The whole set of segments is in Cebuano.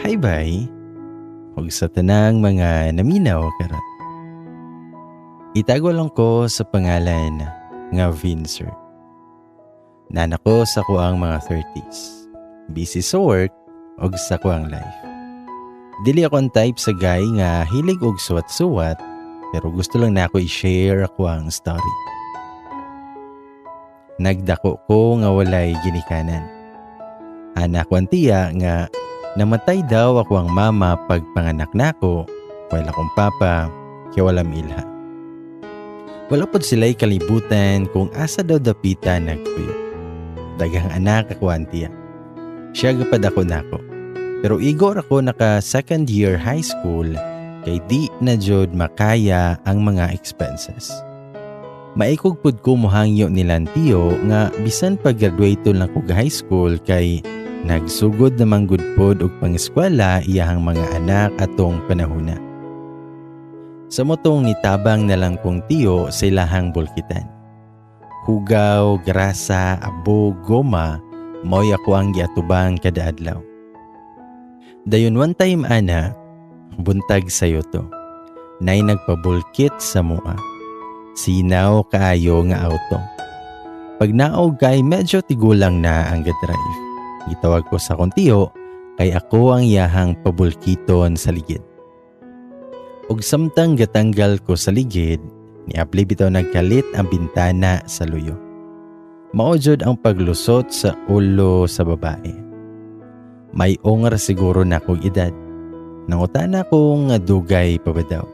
Hi bye. Ug sa tanang mga naminaw karon. Itago lang ko sa pangalan nga Vincer. Naa na ko sa akoang mga 30s. Busy sa work ug sa akoang life. Dili ako ang type sa guy nga hilig og suwat-suwat, pero gusto lang nako i-share akoang story. Nagdako ko nga walay ginikanan. Ana ko ang tiya nga namatay daw akoang mama pagpanganak nako, while akong papa kay wala miilha. Wala pod sila'y kalibutan kung asa daw dapita nagpuyo. Daghang anak ako ang tiya. Siya gapad ako nako. Pero igor ako naka second year high school kay di na jud makaya ang mga expenses. Maikog pud ko mohangyo nilang tiyo nga bisan pag graduate lang ko high school kay nagsugod naman gud pod og pangeskwela iyahang mga anak atong panahona. Sa mao tong nitabang na lang kong tiyo sa ilahang bulkitan. Hugaw, grasa, abo, goma, mao'y ako ang giatubang kada adlaw. Dayon one time ana, buntag sayo to. Nay nagpabulkit sa mua. Sinaw kaayo nga auto. Pag naog kay medyo tigulang na ang gadrive. Gitawag ko sa akong tiyo kay ako ang iyahang pabulkiton sa ligid. Ug samtang gatanggal ko sa ligid, niabli bitaw nagkalit ang bintana sa luyo. Mao jud ang paglusot sa ulo sa babae. May ra siguro na kog edad. Nangutana ko nga dugay pa ba daw.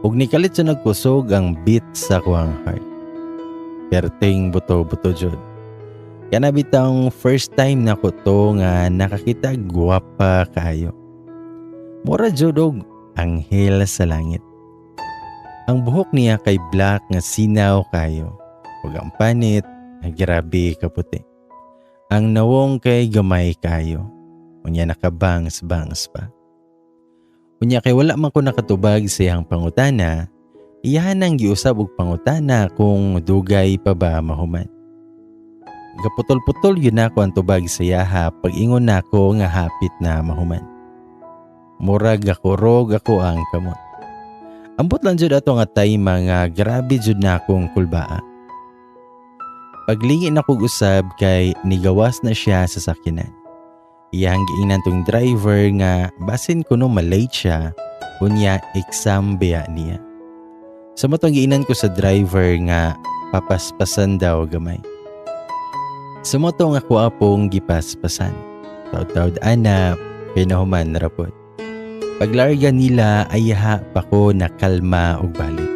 Ug nikalit sa nagkusog ang beat sa akoang heart. Perting buto-buto jud. Kana bitang first time na ko to nga nakakita gwapa kaayo. Mura jud og anghel sa langit. Ang buhok niya kay black nga sinaw kayo. Ug ang panit, grabe kaputi. Ang nawong kay gamay kayo. Unya nakabangs-bangs pa. Unya kay wala man ko nakatubag sa iyang pangutana, iyahan ang giusab og pangutana kung dugay pa ba mahuman. Gaputol-putol yun ako ang tubag sa iyaha pag ingon nako nga hapit na mahuman. Murag gakurog ako ang kamot. Ambot lang jud ato nga time nga grabe jud na akong kulbaa. Paglingi na kog usab kay nigawas na siya sa sakyanan. Iyang giingnan tong driver nga basin kuno malate siya, unya exam biya niya. Sa mao tong giingnan ko sa driver nga papaspasan daw gamay. Sa mao tong ako apong gipaspasan. Taud-taud ana kay nahuman ra pod. Paglarga nila ayha pa ko nakalma og balik.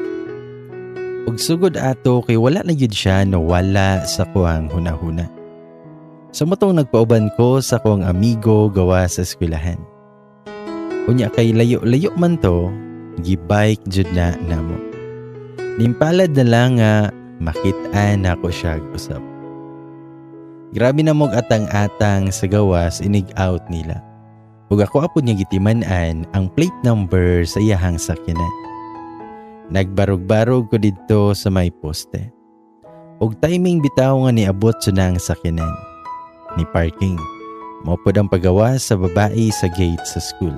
Ug sugod ato kay wala na gyud siya nawala sa kuang hunahuna. Sa mao tong nagpauban ko sa kuang amigo gawa sa eskwelahan. Unya kay layo-layo man to, gi-bike jud na namo. Nimpalad na lang nga makit-an nako siya usab. Grabe na mog atang-atang sa gawas inig out nila. Ug ako apod nga gitiman-an ang plate number sa iyahang sakyanan. Nagbarog-barog ko didto sa may poste. Ug timing bitaw nga niabot sa nang sakyanan. Ni parking. Mao pod ang pagawas sa babae sa gate sa school.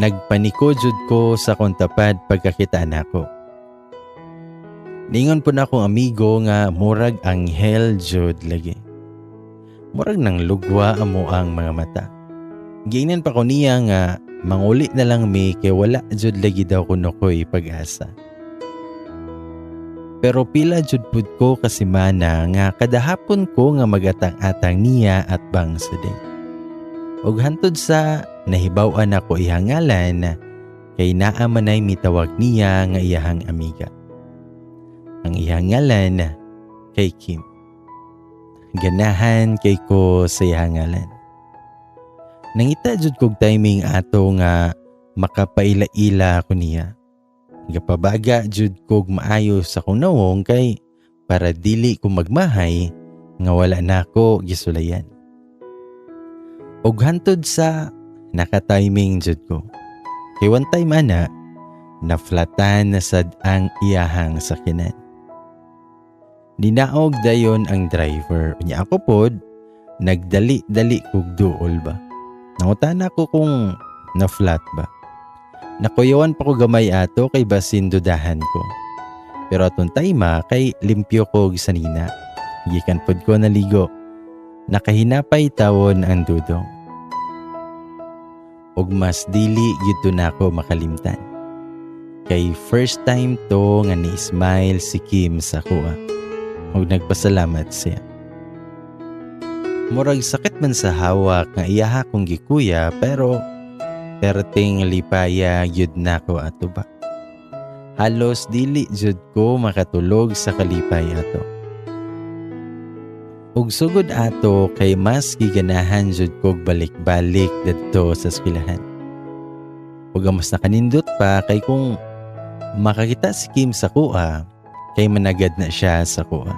Nagpaniko jud ko sa akong tapad pagkakita nako. Ningon po na akong amigo nga murag anghel jud lagi. Murag nang lugwa amo ang mga mata. Giingnan pa ko niya nga manguli na lang mi kay wala jud lagi daw kuno ko'y pag-asa. Pero pila jud pud ko kasimana nga kadahapon ko nga magatang-atang niya at bang sa day. Ug hantod sa nahibaw-an ako iyang ngalan kay naa manay mitawag niya nga iyahang amiga. Ang iyang ngalan kay Kim. Ganahan kay ko sa iyang ngalan. Nangita jud kog timing ato nga makapaila-ila ko niya. Gapabaga jud kog maayo sa akong nawong kay para dili ko magmahay nga wala nako gisulayan. Og hantod sa naka-timing jud ko. Kay one time ana, naflatan na sad ang iyahang sakyanan. Ninaog dayon ang driver. Unya ako pod, nagdali-dali kog duol ba. Nangutana ko kung na-flat ba. Nakuyawan pa ko gamay ato kay basin dudahan ko. Pero atong time kay limpyo ko sanina. Gikan pod ko naligo. Nakahinapay tawon ang dudong. Og mas dili gyud to nako makalimtan. Kay first time to nga ni-smile si Kim sa kuha. Og nagpasalamat siya. Murag sakit man sa hawak nga iyaha kong gikuya, pero perting lipaya gyud nako ato ba. Halos dili jud ko makatulog sa kalipay ato. Ug sugod ato kay mas giganahan jud kog balik-balik dadto sa eskwelahan. Ug ang mas nakanindot pa kay kung makakita si Kim sa kuha, kay managad na siya sa kuha.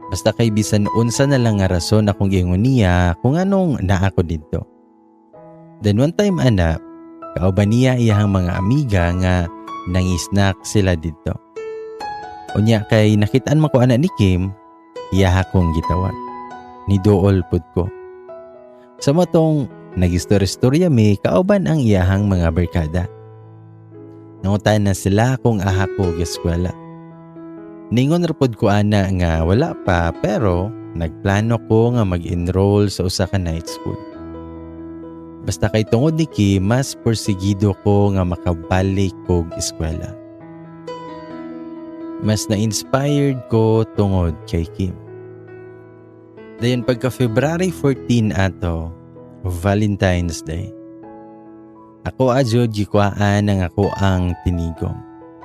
Basta kay bisan unsa na lang nga rason akong giingon niya kung anong naa ko didto. Then one time ana, kauban niya iyahang mga amiga nga nang-snack sila didto. Unya kay nakitaan man ko ana ni Kim, iyaha kong gitawag. Niduol pud ko. Sa matong nagistorya-storya mi kauban ang iyahang mga barkada. Nangutan na sila kung aha ko eskwela. Ningon ra pod ko ana nga wala pa, pero nagplano ko nga mag-enroll sa usa ka night school. Basta kay tungod ni Kim, mas porsigido ko nga makabalik kog eskwela. Mas na-inspired ko tungod kay Kim. Dayon pagka February 14 ato, Valentine's Day. Ako adyo gikuhaan ang ako ang tinigom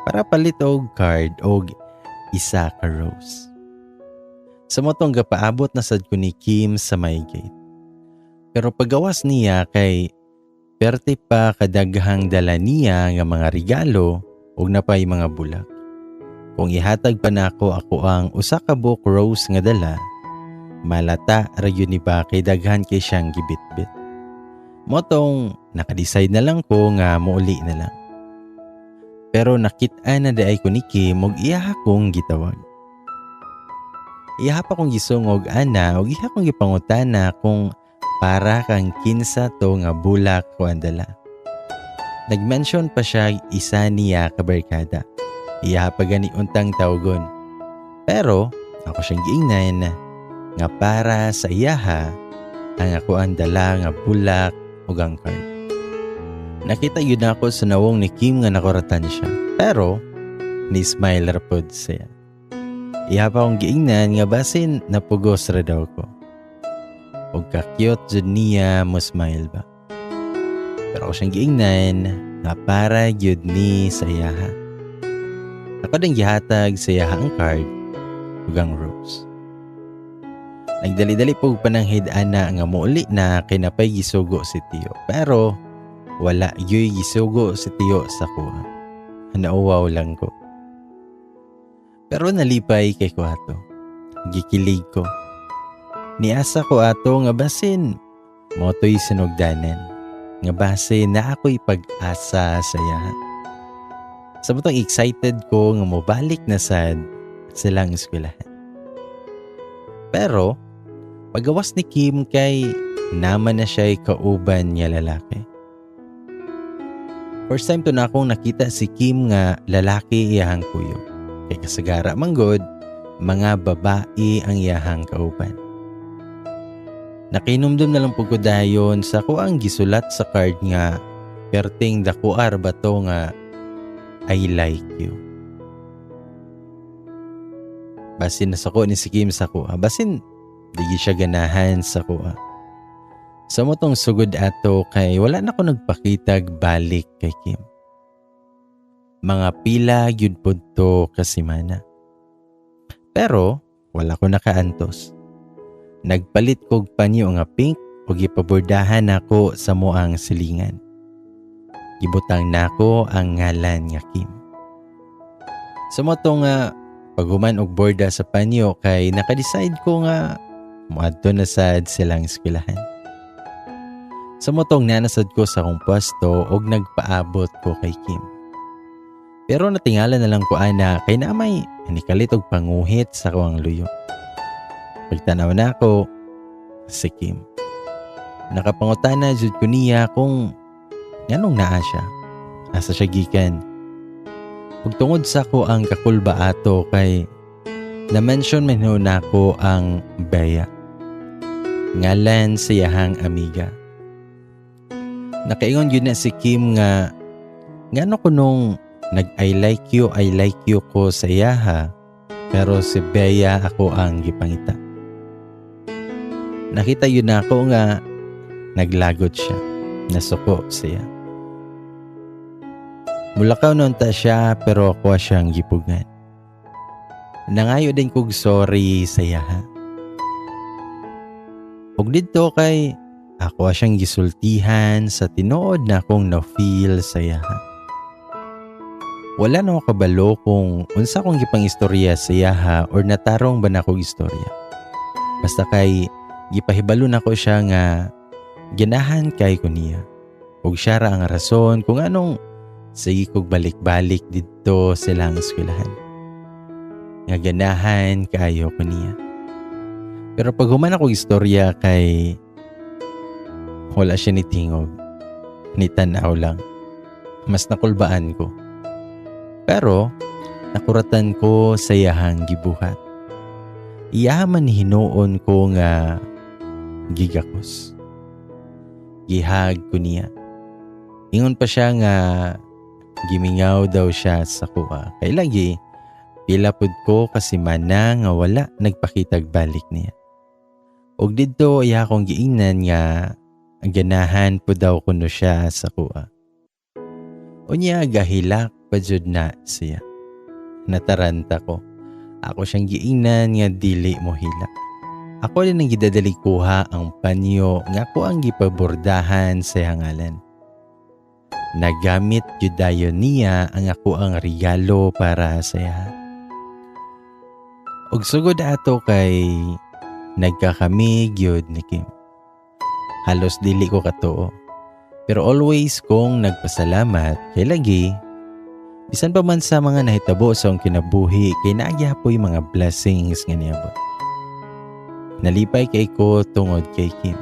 para palit og card og isa ka rose. Sa motong gapaabot na sad ko ni Kim sa may gate. Pero pagawas niya kay perte pa kadaghang dala niya nga mga regalo ug napay mga bulak. Kung ihatag pa nako ako ang usa ka buok rose nga dala, malata ra yun ni ba kay daghan kay siyang gibitbit. Motong nakadecide na lang ko nga muuli na lang. Pero nakit-a na diay ko ni Kim ug iya akong gitawag. Iya pa kong gisungog ana ug iya kong gipangutana kung para kang kinsa to nga bulak ko ang dala. Nag-mention pa siya isa niya kabarkada. Iya pa gani untang tawgon. Pero ako siyang giingnan nga para sa iyaha ang ako ang dala nga bulak ug ang card. Nakita yun ako sa nawong ni Kim nga nakuratan siya. Pero ni-smile ra pod siya. Iha pa akong giingnan nga basin napugos ra daw ko. Ug ka-cute jud niya mo smile ba. Pero ako siyang giingnan nga para gyud ni sa iyaha. Ako din gihatag sa iyaha ang card ug ang rose. Nagdali-dali po pananghid ana nga muuli na kay napay gisugo si Tio. Pero wala yuy gisugo si Tio sa kuha. Nauwaw lang ko. Pero nalipay kay ko ato. Gikilig ko. Niasa ko ato nga basin motoy sinugdanan. Nga base na ako'y pag-asa sa iya. Sa butang excited ko nga mobalik na sad silang eskwelahan. Pero pagawas ni Kim kay naman na siya'y kauban niya lalaki. First time to na akong nakita si Kim nga lalaki iyahang kuyo. Kay kasagara manggod, mga babae ang iyahang kauban. Nakinumdum na lang po ko dayon sa ko ang gisulat sa card nga perting dakuar ba to nga "I like you." Basin na sako ni si Kim sa kuha. Basin di siya ganahan sa kuha. Sa motong sugod ato kay wala na ko nagpakitag balik kay Kim. Mga pila gyud pod to kasimana. Pero wala ko nakaantos. Nagpalit kog panyo nga pink ug gipabordahan nako sa moang silingan. Gibutang nako ang ngalan nga Kim. Sa motong nga paghuman og borda sa panyo kay nakadecide ko nga moadto na sad silang eskwelahan. Sa motong nanasad ko sa akong pwesto og nagpaabot ko kay Kim. Pero natingala na lang ko ana kay na may nikalit og panguhit sa kuang luyo. Pagtanaw na ako, si Kim. Nakapangutana jud ko niya kung nganong naa siya. Asa siya gikan. Ug tungod sa ko ang kakulba ato kay na-mention man ho nako ang Bea. Ngalan sa iyahang amiga. Nakaingon yun na si Kim nga ngano ko nung nag I like you ko sa iyaha, pero si Bea ako ang gipangita. Nakita yun na ako nga naglagot siya, nasuko siya. Mulakaw noon ta siya pero ako siyang gipugan. Nangayo din kog sorry sa iyaha. Ug didto kay ako siyang gisultihan sa tinuod na akong na-feel sa iyaha. Wala na ako kabalo kung unsa akong gipangistorya sa iyaha or natarong ba na akong istorya. Basta kay gipahibalo nako siya nga ganahan kay ko niya. Ug siya ra ang rason kung anong sige kog balik-balik didto silang eskwelahan. Nga ganahan kaayo ko niya. Pero pag human ako istorya kay wala siya ni tingog. Ni tan-aw lang. Mas nakulbaan ko. Pero nakuratan ko sa iyahang gibuhat. Iya man hinuon ko nga gigakos. Gihag ko niya. Ingon pa siya nga gimingaw daw siya sa kuha. Kay lagi, pila pud ko kasi mana nga wala nagpakitag balik niya. Og didto iya akong giingnan nga ganahan pud daw kuno siya sa kuha. Unya gahilak pa jud na siya. Nataranta ko. Ako siyang giingnan nga dili mo hilak. Ako din ang gidadali kuha ang panyo nga ako ang gipabordahan sa hangalan. Nagamit jud dayon niya ang ako ang regalo para sa iya. Og sugod ato kay nagkakami gyud ni Kim. Halos dili ko katuo. Pero always kong nagpasalamat kay lagi bisan pa man sa mga nahitabo sa akong kinabuhi kay naagyapoy mga blessings nga niabot. Nalipay kay ko tungod kay Kim.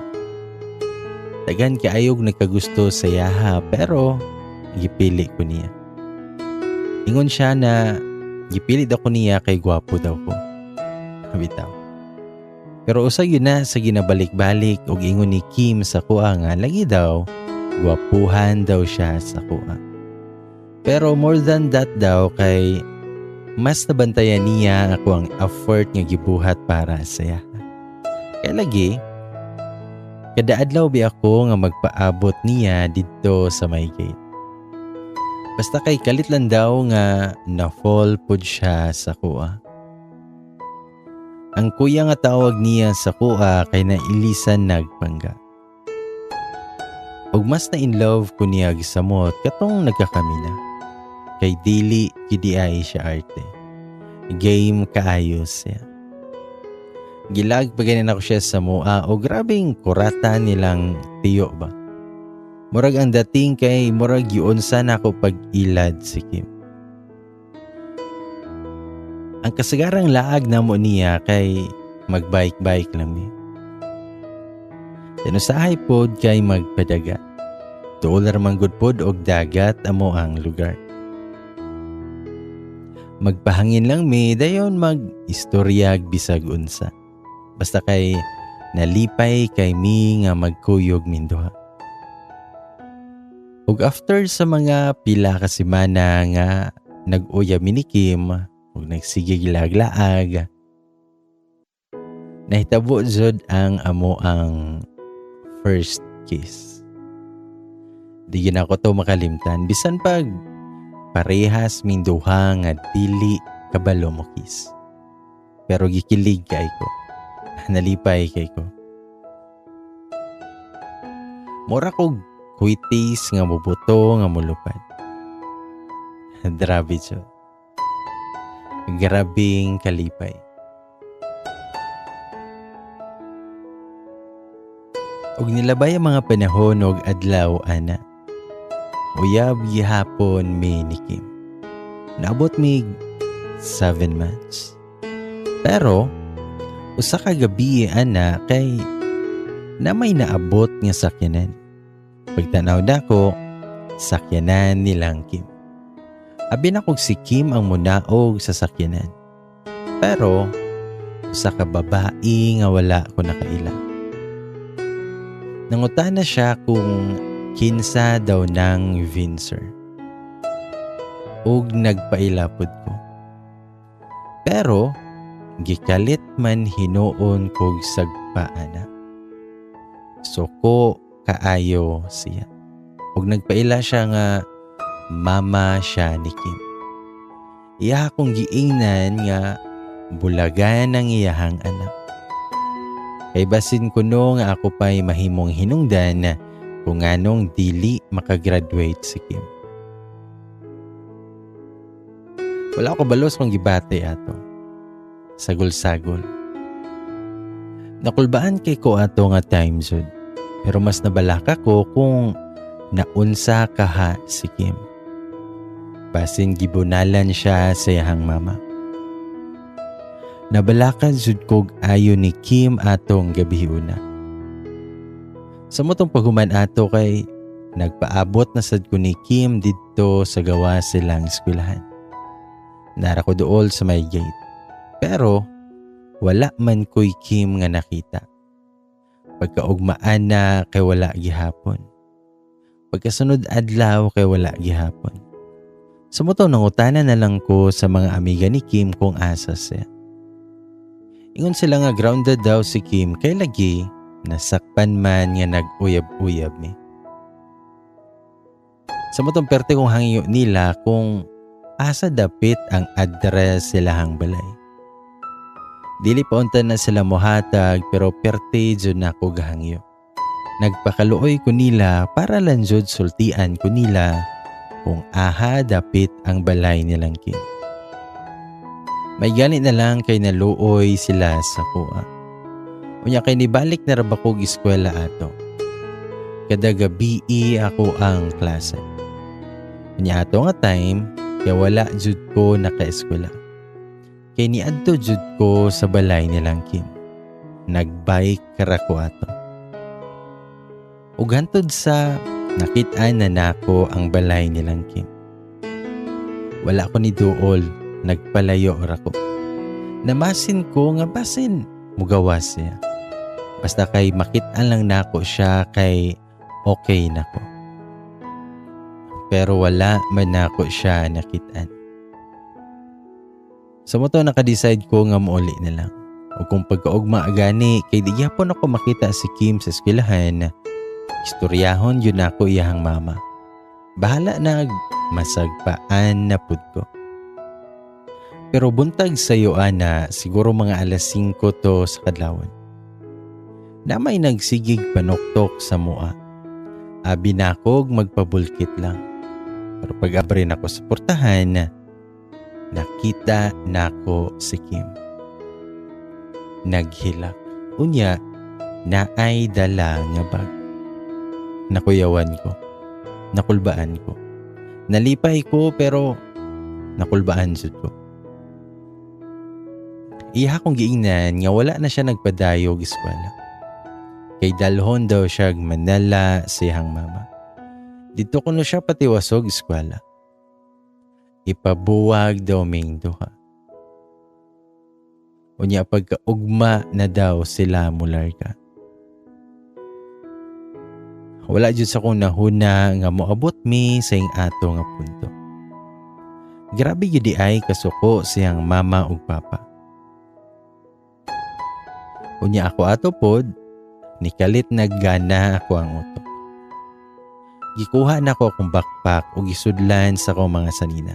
Daghan kaayog nagkagusto sa iyaha pero gipili ko niya. Ingon siya na gipili daw ko niya kay gwapo daw ko. Bitaw. Pero usa yun na sa ginabalik-balik og ingon ni Kim sa kuha nga lagi daw gwapuhan daw siya sa kuha. Pero more than that daw kay mas nabantayan niya ako ang effort nga gibuhat para sa iya. Kaya lagi, kada adlaw bi ako nga magpaabot niya didto sa may gate. Basta kay kalit lang daw nga na-fall pod siya sa kuha. Ang kuya nga tawag niya sa kuha kay nailisan nagpangga. Ug mas na in love ko niya gisamot katong nagkakami na. Kay dili gidi ay siya arte. Game kaayo siya. Gilag pa ganin ako siya sa mua o grabing kurata nilang tiyo ba. Murag ang dating kay murag giunsa na ako pag-ilad si Kim. Ang kasagarang laag namo niya kay magbike-bike lang mi. Tinusahay pod kay magpadagat. Tuol ra man gud pod og dagat amo ang lugar. Magpahangin lang mi dayon mag-istoryag bisag unsa. Basta kay nalipay kay mi nga magkuyog minduha. Ug after sa mga pila ka semana nga nag-uyab mi ni Kim ug nagsigig laag-laag, nahitabo jud ang amo ang first kiss. Di gid nako to makalimtan bisan pag parehas ming duha nga dili kabalo mo kiss. Pero gikilig kay ko. Nalipay kay ko. Mura kog kuitis nga mubuto nga mulupad. Grabe jud. Grabing kalipay. Og nilabay ang mga panahon og adlaw ana. Uyab gihapon mi ni Kim. Naabot mig 7 months. Pero usa ka gabi ana kay Na may naabot nga sakyanan. Pagtanaw nako, sakyanan nilang Kim. Abi nakog si Kim ang munaog sa sakyanan. Pero usa ka babae nga wala ko nakaila. Nangutana siya kung kinsa daw nang Vincer. Ug nagpaila pud ko. Pero gikalit man hinuon kog sagpaana. Suko kaayo siya. Ug nagpaila siya nga mama siya ni Kim. Iya akong giingnan nga bulagan ang iyahang anak. Kay basin kuno nga ako pa'y mahimong hinungdan kung anong dili makagraduate si Kim. Wala ko balos kung gibate ato. Sagol-sagol. Nakulbaan kay ko ato nga time zone. Pero mas nabalaka ko kung naunsa kaha si Kim. Basin gibunalan siya sa iyahang mama. Nabalaka jud kog ayo ni Kim atong gabi una. Sa motong paghuman ato kay nagpaabot na sad ko ni Kim didto sa gawa silang eskwelahan. Nara ko dool sa may gate. Pero wala man ko'y Kim nga nakita. Pagkaugmaan na kay wala gihapon. Pagkasunod adlaw kay wala gihapon. Sumuto nangutana na lang ko sa mga amiga ni Kim kung asa siya. Ingon sila nga grounded daw si Kim kay lagi nasakpan man nga nag-uyab-uyab mi. Sa motong perte kong hangyo nila kung asa dapit ang address silahang balay. Dili pa unta na sila mohatag pero perte jud na ko gahangyo. Nagpakaluoy ko nila para lang jud sultian ko nila kung aha dapit ang balay nilang Kim. May gani na lang kay naluoy sila sa kuha. Unya kay nibalik na ra ba kog eskwela ato. Kada gabi ako ang klase. Unya ato nga time kay wala jud ko naka-eskwela. Kay niadto jud ko sa balay nilang Kim. Nagbike ra ko ato. Ug hantod sa nakit-an na nako ang balay nilang Kim. Wala ko ni duol, nagpalayo ra ko. Namasin ko nga basin mugawas siya. Basta kay makit-an lang nako siya kay okay nako. Pero wala man nako siya nakit-an. Sa mo to naka-decide ko nga muuli na lang. O kung pagkaugma gani kay di gyapon ako makita si Kim sa eskwelahan, istoryahon yun ako iyahang mama. Bahala na masagpaan na pud ko. Pero buntag sayo ana, siguro mga 5:00 to sa kadlawon. Na may nagsigig panuktok sa mua. Abi nakog magpabulkit lang. Pero pag-abre nako sa portahan, nakita nako si Kim. Naghilak. Unya, naay dala nga bag. Nakuyawan ko. Nakulbaan ko. Nalipay ko pero nakulbaan jud ko. Iha kong giingnan nga wala na siya nagpadayog eskwela. Kay dalhon daw siya Manila sa iyang mama. Dito kuno siya patiwasog eskwela. Ipabuwag daw ming duha. Unya pagkaugma na daw sila mularga. Wala jud sa kong nahuna nga moabot mi sa ing ato nga punto. Grabe gyud di ay kasuko siyang mama ug papa. Unya ako ato pod, nikalit naggana ako ang utok. Gikuha na ko akong backpack ug gisudlan sa akong mga sanina.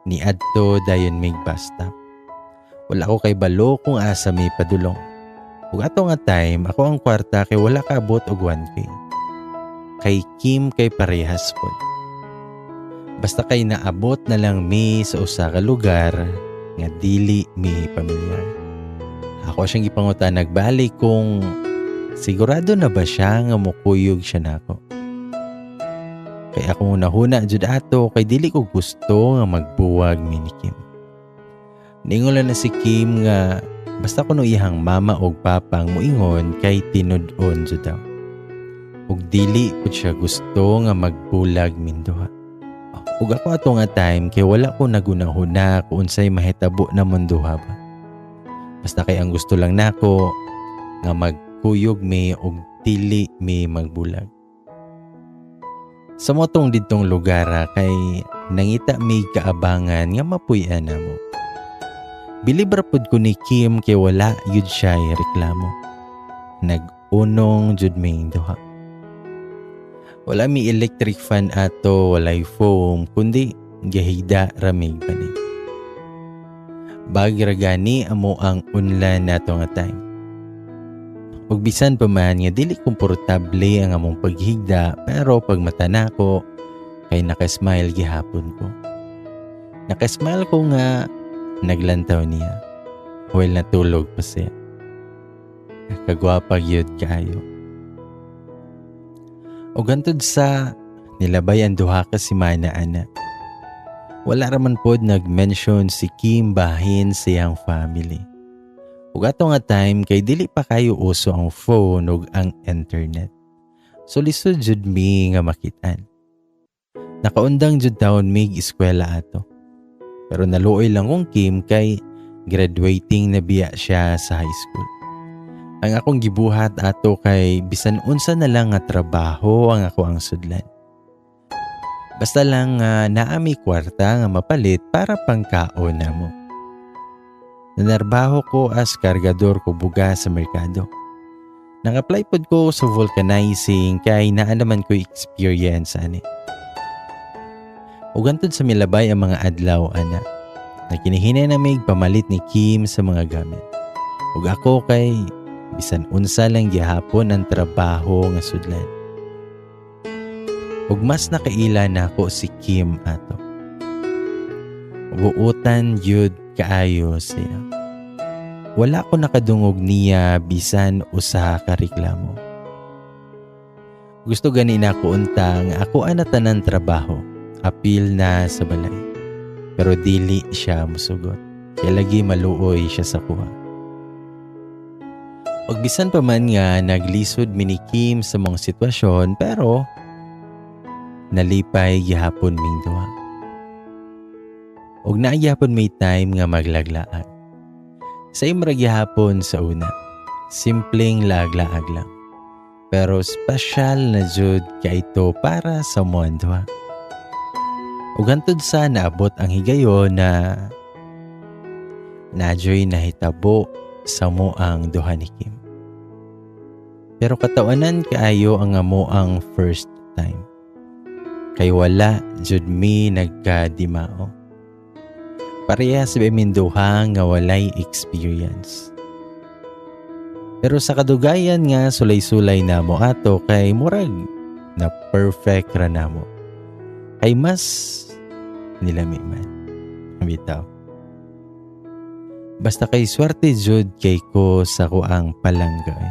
Niadto dayon mig bus stop. Wala ko kay balo kung asa may padulong. Ug ato nga time, ako ang kwarta kay wala kaabot og 1K. Kay Kim kay parehas pod. Basta kay naabot na lang mi sa usa ka lugar nga dili mi pamilyar. Ako siyang gipangutan nagbalik kung sigurado na ba siya nga mukuyog siya nako. Kay ako nahuna jud ato kay dili ko gusto nga magbuwag mi ni Kim. Ningon na si Kim nga Basta kuno iyang mama og papa ang muingon kay tinud-on jud daw. Ug dili pud siya gusto nga magbulag minduha. Ug ako ato nga time kay wala ko nagunahuna kung unsay mahitabo na munduha ba. Basta kay ang gusto lang nako nga magkuyog mi og dili mi magbulag. Sa motong didtong lugar kay nangita mi kaabangan nga mapuy-an namo. Bilib ra pud ko ni Kim kay wala yud siya reklamo. Nag-unong jud ming duha. Wala mi electric fan ato, walay foam, kundi gahigda ra mig banig. Bag ra gani amo ang unlan nato nga time. Ug bisan pa man nga dili komportable ang among paghigda, pero pag mata nako kay nakasmile gihapon ko. Nakasmile ko nga naglantaw niya while natulog pa siya. Kagwapa gyud kaayo. Ug hantod sa nilabay ang 2 ka semana ana. Wala raman pod nag-mention si Kim bahin siyang family. Ug ato nga time kay dili pa kayo uso ang phone ug ang internet. So lisod jud mi nga makit-an. Nakaundang jud taon mig eskwela ato. Pero naluoy lang kong Kim kay graduating na biya siya sa high school. Ang akong gibuhat ato kay bisan unsa na lang nga trabaho ang ako ang sudlan. Basta lang naa mi kwarta nga mapalit para pangkaon namo. Nanarbaho ko as kargador ko bugas sa merkado. Nang-apply pod ko sa vulcanizing kay naa naman ko experience ani. Ug hantod sa milabay ang mga adlaw ana. Nagkinihinay na mig pamalit ni Kim sa mga gamit. Ug ako kay bisan unsa lang gihapon ang trabaho nga sudlan. Ug mas nakaila nako si Kim ato. Buutan gyud kaayo siya. Wala ko nakadungog niya bisan usa ka reklamo. Gusto gani nako unta nga ako ana tanan trabaho, apil na sa balay. Pero dili siya musugot. Kaya lagi maluoy siya sa kuha. Ug bisan pa man nga naglisod mi ni Kim sa mga sitwasyon, pero nalipay gihapon ming duha. Ug naa gihapon may time nga maglaglaag. Sa imra gihapon sa una, simpleng laglaag lang. Pero special na jud kay ito para sa muang duha. Ug hantod sa naabot ang higayon na najoy nahitabo sa mo ang duha ni Kim. Pero katawanan kaayo ang amo ang first time. Kay wala jud mi nagkadimao. Parehas ba min duha nga walay experience. Pero sa kadugayan nga sulay-sulay namo ato kay murag na perfect ra namo. Kay mas nilami man. Bitaw. Basta kay swerte jud kay ko sa kuang palanggay.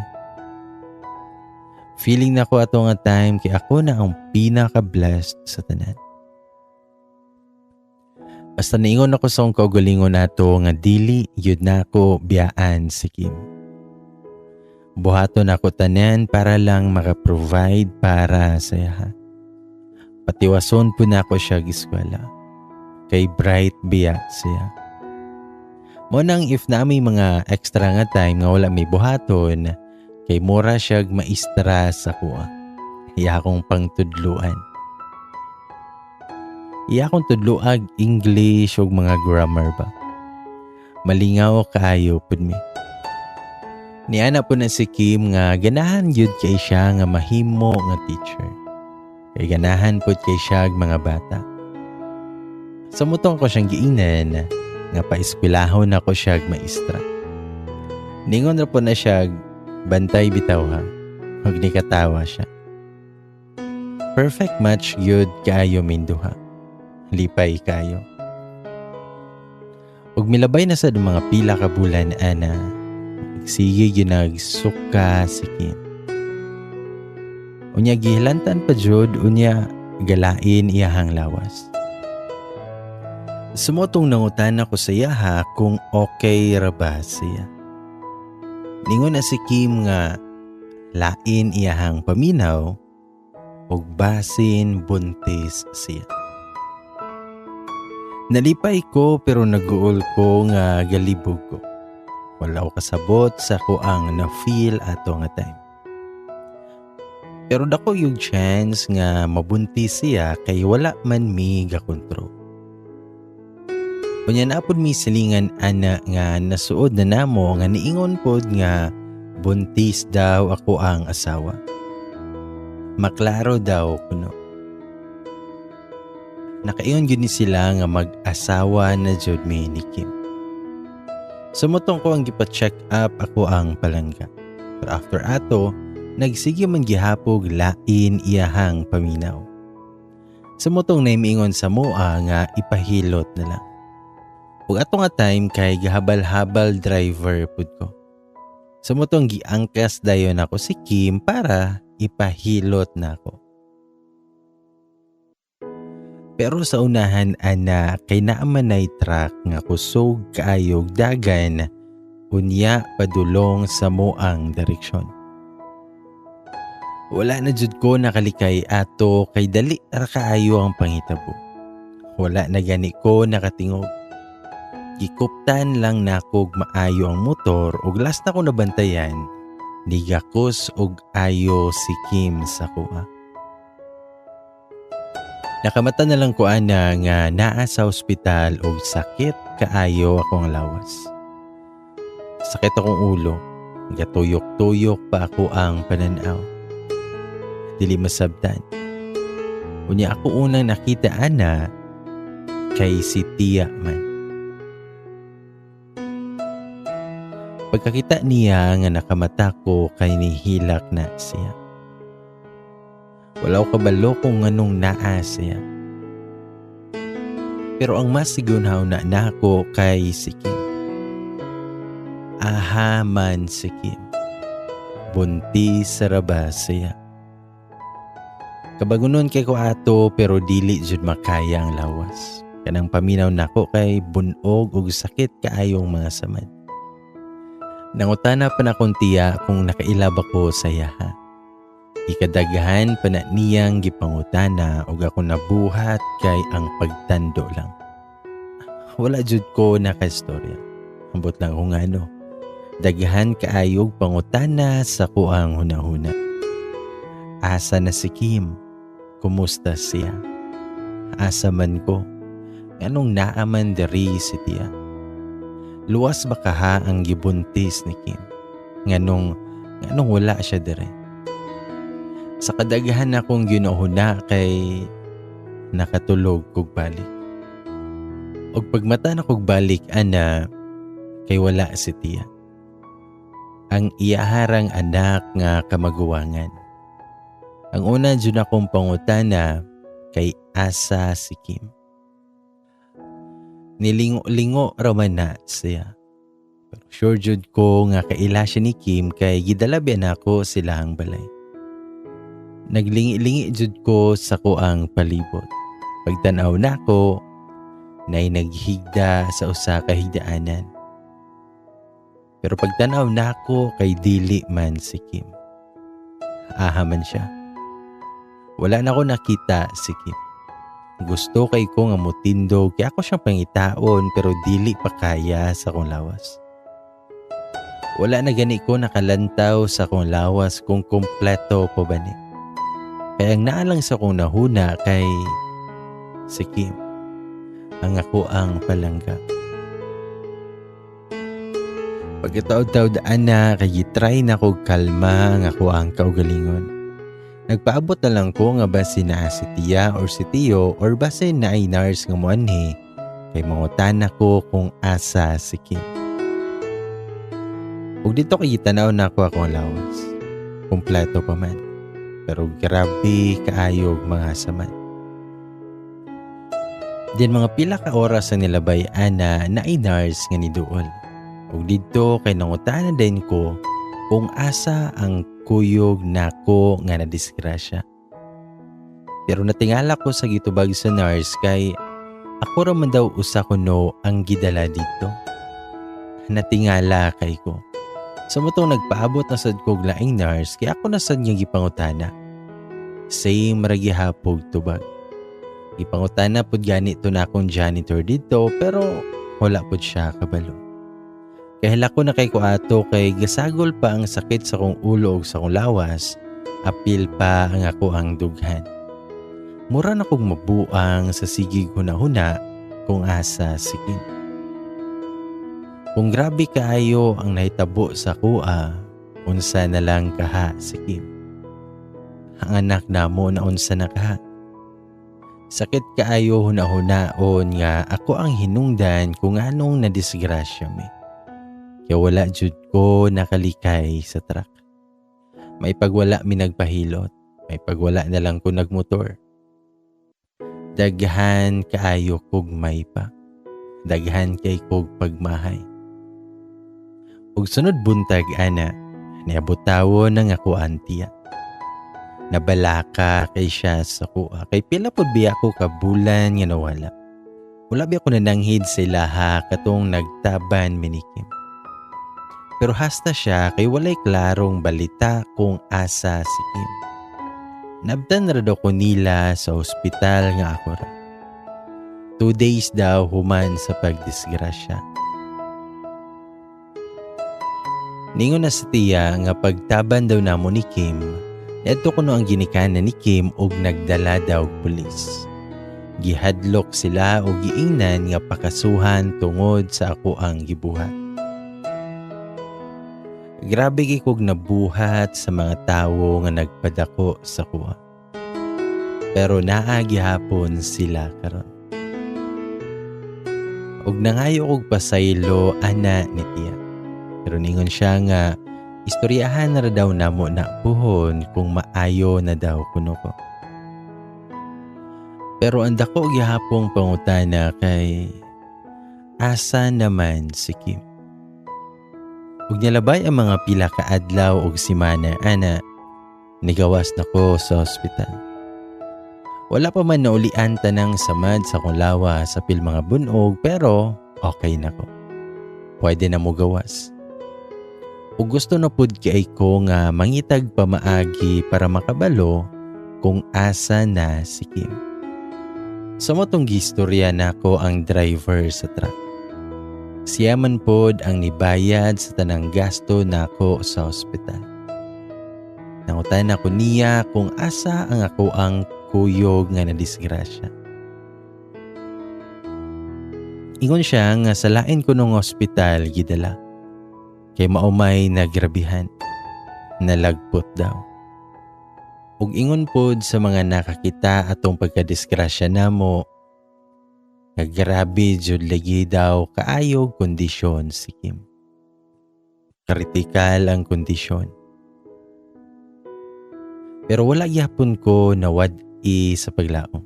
Feeling na ko ato nga time kay ako na ang pinaka-blessed sa tanan. Basta niingon ako sa akong kaugalingon nato nga dili yun na ako biyaan si Kim. Buhaton ako tanan para lang maka-provide para sa iya. Patiwason po na ako siya eskwela. Kay bright biya siya. Mo nang if na may mga extra nga time nga wala may buhaton, kay mura siya maistra sa kuha. Iya akong pangtudluan. Iya akong tudluag English ug mga grammar ba. Malingaw kaayo pud mi. Niana po na si Kim nga ganahan gyud kay siya nga mahimo nga teacher. Kay ganahan pud kay siya og mga bata. Sa mutong ko siyang giingnan nga paeskwelahon ako siya og maestra. Ningon ra po na siya bantay bitaw ha. Ug nikatawa siya. Perfect match gyud kaayo minduha. Lipay kayo. Ug milabay na sad mga pila ka bulan ana. Sige gyud nagsuka si Kim. Unya gihilantan pa jud, unya galain iyahang lawas. Sumotong nangutan ako sa iyaha kung okay ra ba siya. Ningon na si Kim nga lain iyahang paminaw ug basin buntis siya. Nalipay ko pero naguol ko nga galibog ko. Wala ko kasabot sa ko ang na-feel ato nga time. Pero dako yung chance nga mabuntis siya kay wala man mi gakontrol. Unya napod mi silingan ana nga nasuod na namo nga niingon pod nga buntis daw ako ang asawa. Maklaro daw kuno. Nakaingon gyud ni sila nga mag-asawa na jud mi ni Kim. Sumutong ko ang gipa-check up ako ang palangga. Pero after ato, nagsige man gihapog lain iyahang paminaw. Sumutong na miingon sa moa nga ipahilot na lang. Ug ato nga time kay gahabal-habal driver pud ko. Sumutong giangkas dayon ako si Kim para ipahilot na ako. Pero sa unahan ana kay naaman nay truck nga kusog kaayog dagan unya padulong sa moang direksyon. Wala na jud ko nakalikay ato kay dali ra kaayo ang panghitabo. Wala na gani ko nakatingog. Gikuptan lang nakog maayo ang motor ug last na ko nabantayan, nigakos og ayo si Kim sa kuha. Nakamata na lang ko ana nga naa sa ospital og sakit kaayo akong lawas. Sakit akong ulo, gatuyok-tuyok pa ako ang pananaw. Dili masabtan. Unya ako unang nakita ana kay si Tia man. Pagkakita niya nga nakamata ko kay nihilak na siya. Wala ko kabalo kung nganong naa siya. Pero ang mas sigunhaw na nako kay si Kim. Aha man si Kim. Buntis sa raba siya. Kabagunon kay ko ato pero dili jud makaya ang lawas. Kanang paminaw nako kay bunog ug sakit kaayong mga samad. Nangutana pa na kong tiya kung nakailab ako sa yaha. Ikadaghan pa na niyang gipangutana ug ako nabuhat kay ang pagtando lang. Wala jud ko nakastorya. Ambot lang kung ano. Daghan kaayog pangutana sa kuang hunahuna. Asa na si Kim? Kumusta siya? Asa man ko? Anong naaman diri si tiya? Luwas ba kaha ang gibuntis ni Kim? Nganong wala siya diri? Sa kadaghan akong ginuhuna kay nakatulog kog balik. Og pagmata na kog balik ana kay wala si tiya. Ang iyaharang anak nga kamaguwangan. Ang una jud akong pangutana kay asa si Kim. Nilingo-lingo raman na siya. Pero sure jud ko nga kaila siya ni Kim kay gidala biya nako sila ang balay. Naglingi-lingi jud ko sa kuang palibot. Pagtan-aw nako, nay naghigda sa usa ka higdaanan. Pero pagtan-aw nako kay dili man si Kim. Aha man siya. Wala na ko nakita si Kim. Gusto kay ko nga mutindog kaya ako siyang pangitaon pero dili pa kaya sa akong lawas. Wala na gani ko nakalantaw sa akong lawas kung kompleto po ba ni. Kaya ang naalang sa akong nahuna kay si Kim, ang ako ang palangga. Pagkataod-taod ana kay gitry na ko kalma ang ako ang kaugalingon. Nagpaabot na lang ko nga base naa si Tia or si Tio or base na ay nurse nga moanhi kay mangutana ko kung asa si Kim. Ug dito kay gitanaw na ako akong lawas. Kompleto pa man. Pero grabe kaayog mga saman. Diyan mga pila ka oras sa nilabay ana na ay nurse nga niduol. Ug didto kay nangutana din ko kung asa ang kuyog nako nga nadisgrasya. Pero natingala ko sa gitubag sa nurse kay ako ra man daw usa kuno ang gidala dito. Natingala kay ko. Sa motong nagpaabot na sad kog laing nurse kay ako na sad nga gipangutana. Same ra gihapog tubag. Gipangutana pud gani to na akong janitor didto pero wala pud siya kabalo. Kahila ko na kay ko ato kay gasagol pa ang sakit sa kong ulo ug sa kong lawas, apil pa ang ako ang dughan. Mura na kog mabuang sa sigig hunahuna kung asa si Kim. Kung grabe kaayo ang nahitabo sa kuha, unsa na lang kaha si Kim. Ang anak namo na unsa na kaha. Sakit kaayo hunahunaon nga ako ang hinungdan kung anong nadisgrasya mi. Kaya wala jud ko nakalikay sa truck. May pagwala mi nagpahilot, may pagwala na lang ko nagmotor. Daghan kaayo kog may pa. Daghan kay kog pagmahay. Ug sunod buntag ana, niabot tawo nang ako antiya. Nabalaka kay siya sa kuha. Kay pila pod biya ko ka bulan nga nawala. Wala biya ko nananghid sa ilaha katong nagtaban minikim. Pero hasta siya kay walay klarong balita kung asa si Kim. Nabdan ra daw ko nila sa ospital nga ako ra. 2 days daw human sa pagdisgrasya. Ningon na sa tiya nga pagtaban daw namo ni Kim, neto kuno ang ginikanan ni Kim og nagdala daw pulis. Gihadlok sila og giingnan nga pakasuhan tungod sa ako ang gibuhat. Grabe kay kog nabuhat sa mga tawo nga nagpadako sa kuha. Pero naa gihapon sila karon. Og nangayo og pasaylo ana ni tiya. Pero ningon siya nga istoryahan na daw namo na puhon kung maayo na daw kuno ko. Pero ang dako gihapong pangutana kay asa naman si Kim. Ug nilabay ang mga pila ka adlaw og semana ana, nigawas na ko sa ospital. Wala pa man naulian tanang samad sa akong lawas sa pil mga bunog pero okay na ko. Pwede na mo gawas. Ug gusto na pud kay ko nga mangitag pamaagi para makabalo kung asa na si Kim. Sa motong gistorya nako ang driver sa truck. Siya man pod ang nibayad sa tanang gasto nako sa ospital. Nangutan ako niya kung asa ang ako ang kuyog nga nadisgrasya. Ingon siya nga sa lain ko nung ospital gidala. Kay maumay nagrabihan, nalagpot daw. Ug ingon pod sa mga nakakita atong pagkadisgrasya namo, nga grabe jud lagi daw kaayog kondisyon si Kim. Kritikal ang kondisyon. Pero wala gyapon ko nawad-i sa paglaom.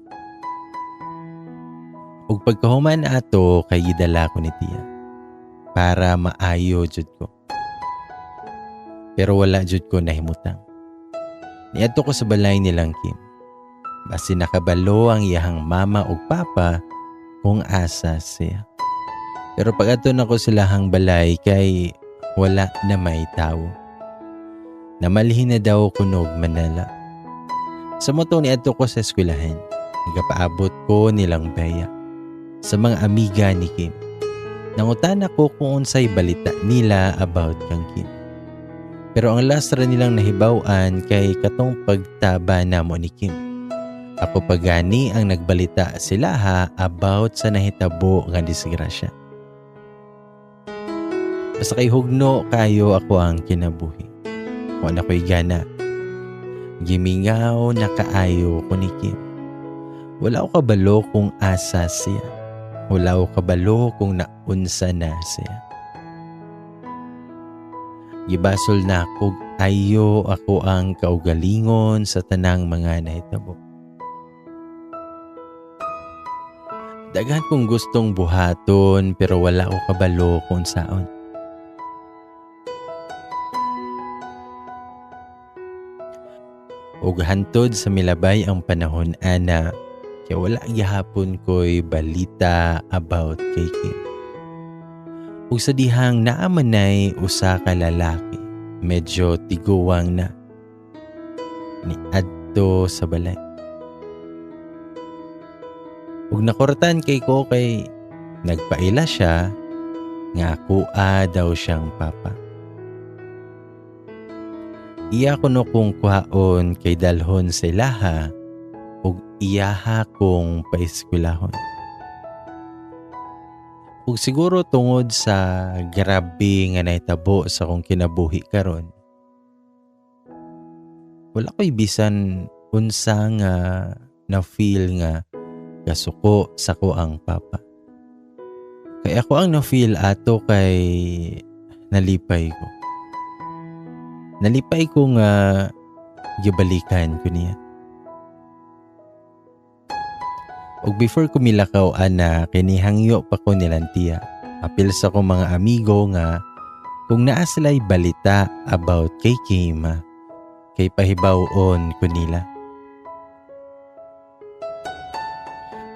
Ug pagkahuman ato kay gidala ko ni tiya para maayo jud ko. Pero wala jud ko nahimutang. Niadto ko sa balay nilang Kim. Basi nakabalo ang iyahang mama ug papa kung asa siya. Pero pag adto nako silahang balay kay wala na may tawo. Namalhin na daw kunog Manila. Sa moto niadto ko sa eskwelahan, nagapaabot ko nilang Bea sa mga amiga ni Kim. Nangutan ako kung unsay balita nila about kang Kim. Pero ang last ra nilang nahibaw-an kay katong pagtaba namo ni Kim. Ako pagani ang nagbalita sila ha about sa nahitabo nga disgrasya. Basta kay hugno kayo ako ang kinabuhi. Kung ako'y gana, gimingaw na kaayo ko ni Kim. Wala ko kabalo kung asa siya. Wala ko kabalo kung naunsa na siya. Gibasol na akog ayo ako ang kaugalingon sa tanang mga nahitabo. Daghan kong gustong buhaton pero wala ko kabalo kung saon. Ug hantod sa milabay ang panahon ana, kaya wala gihapon ko'y balita about kay Kim. Ug sa dihang naa manay usa ka lalaki, medyo tiguwang na, niadto sa balay. Ug nakuratan kay ko kay nagpaila siya nga akoa daw siyang papa. Iya kuno kong kuhaon kay dalhon sa ilaha ug iyaha kong paeskwelahon. Ug siguro tungod sa grabe nga nahitabo sa akong kinabuhi karon, wala ko'y bisan unsa nga na-feel nga kasuko sa akoang papa. Kay ako ang na-feel ato kay nalipay ko. Nalipay ko nga gibalikan ko niya. Ug before ko milakaw ana, kinihangyo pa ko nilang tiya. Apil sa akong mga amigo nga kung naa sila'y balita about kay Kim, kay pahibaw-on ko nila.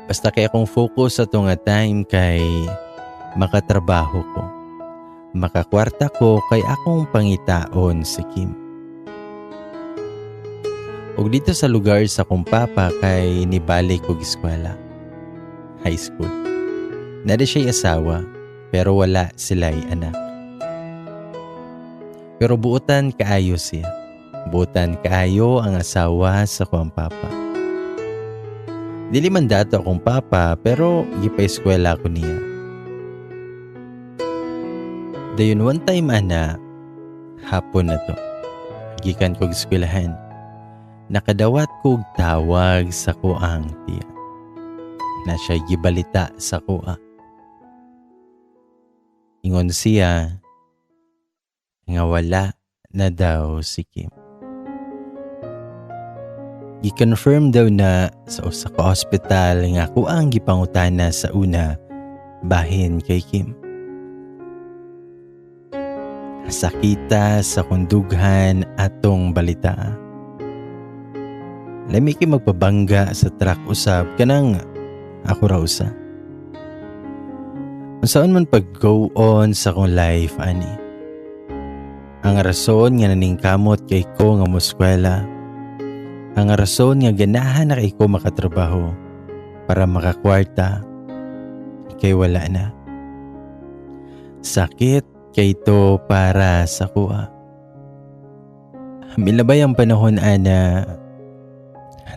Basta kay akong focus sa tunga time kay makatrabaho ko. Makakwarta ko kay akong pangitaon si Kim. Ug dito sa lugar sa akong papa kay nibalik og eskwela, high school. Nada siya'y asawa pero wala sila'y anak. Pero buotan kaayo siya. Buotan kaayo ang asawa sa akong papa. Dili man dato akong papa pero gipa-eskwela ko niya. Dayon one time ana, hapon na to. Gikan kog eskwelahan. Nakadawat kog tawag sa kuang tiya. Na siya gibalita sa kuha. Ingon siya nga wala na daw si Kim. Gi-confirm daw na sa usa ka ospital nga ako ang gipangutana sa una bahin kay Kim. Sakita sa kundughan atong balita. Lami kay magpabangga sa truck usab kanang ako ra usa. Unsaon man pag go on sa akong life ani. Ang rason nga naningkamot kay ko nga moskwela. Ang rason nga ganahan na kay ko makatrabaho para makakwarta kay wala na. Sakit kay to para sa kuha. Milabay ang panahon ana,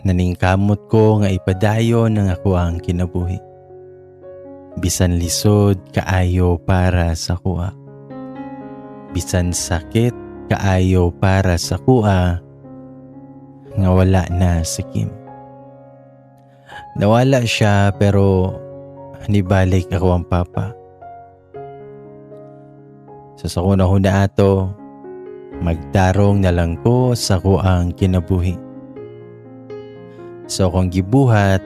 naningkamot ko nga ipadayon ang ako ang kinabuhi. Bisan lisod kaayo para sa kuha. Bisan sakit kaayo para sa kuha nga wala na si Kim. Nawala siya pero nibalik ako ang papa. Sa sakuna-huna ato, magtarong na lang ko sa kuang kinabuhi. So kung gibuhat,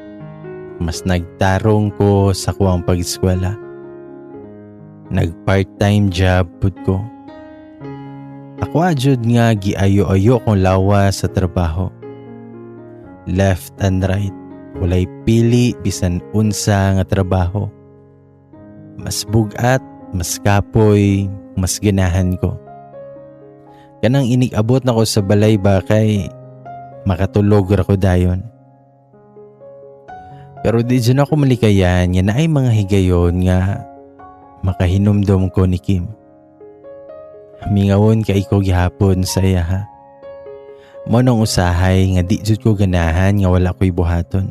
mas nagtarong ko sa kuang pag-eskwela. Nag-part-time job pud ko. Ako ajud nga giayo-ayo kong lawa sa trabaho. Left and right, walay pili bisan unsa nga trabaho. Mas bugat, mas kapoy, mas ganahan ko. Kanang inig-abot na ko sa balay ba kay makatulog ra ko dayon. Pero di dyan ako malikayan nga naay mga higayon nga makahinumdom ko ni Kim. Mingawon kay ko gihapon sa iya ha. Mo nang usahay nga di jud ko ganahan nga wala ko'y buhaton.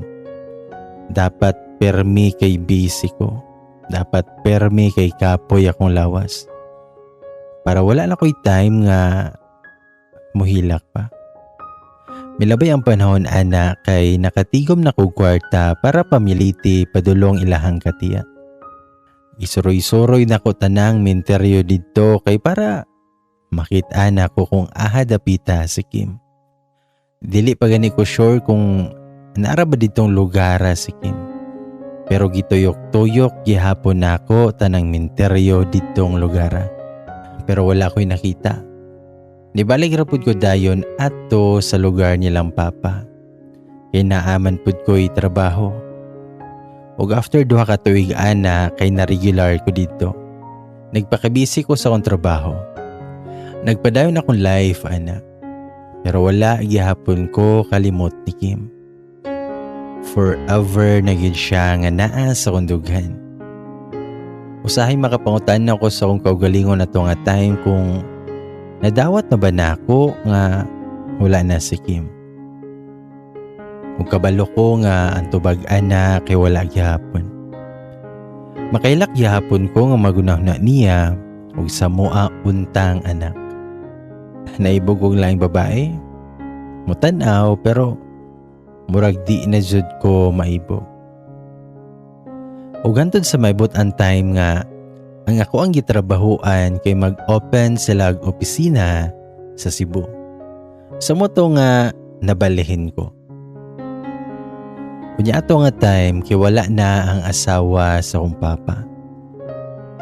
Dapat permi kay busy ko. Dapat permi kay kapoy akong lawas. Para wala na ko'y time nga muhilak pa. Milabay ang panahon ana kay nakatigom na kog kwarta para pamiliti padulong ilahang katiya. Isuroy-suroy na ko tanang minteryo didto kay para makita na ko kung aha dapita si Kim. Dili pa gani ko sure kung naara ba ditong lugar si Kim. Pero gituyok-tuyok gihapon nako tanang minteryo ditong lugar. Pero wala ko'y nakita. Nibalik ra pud ko dayon adto sa lugar nilang papa. Kay naaman pud ko'y trabaho. Ug after 2 ka tuig ana kay na-regular ko didto. Nagpakabisi ko sa akong trabaho. Nagpadayon akong life ana. Pero wala gihapon ko kalimot ni Kim. Forever na gid siya nga naa sa akong dughan. Usahay makapangutan ako sa akong kaugalingon ato nga time kung nadawat na ba nako nga wala na si Kim. Ug kabalo ko nga ang tubag ana kay wala gihapon. Makailak gihapon ko nga magunahuna niya ug sa mua untang anak. Naibog og laing babae? Mutan-aw pero murag di na jud ko maibog. Ug hantod sa maibot ang time nga ang ako ang gitrabahuan kay mag-open sila og opisina sa Cebu. Sa moto nga nabalihin ko. Unya ato nga time kay wala na ang asawa sa akong papa.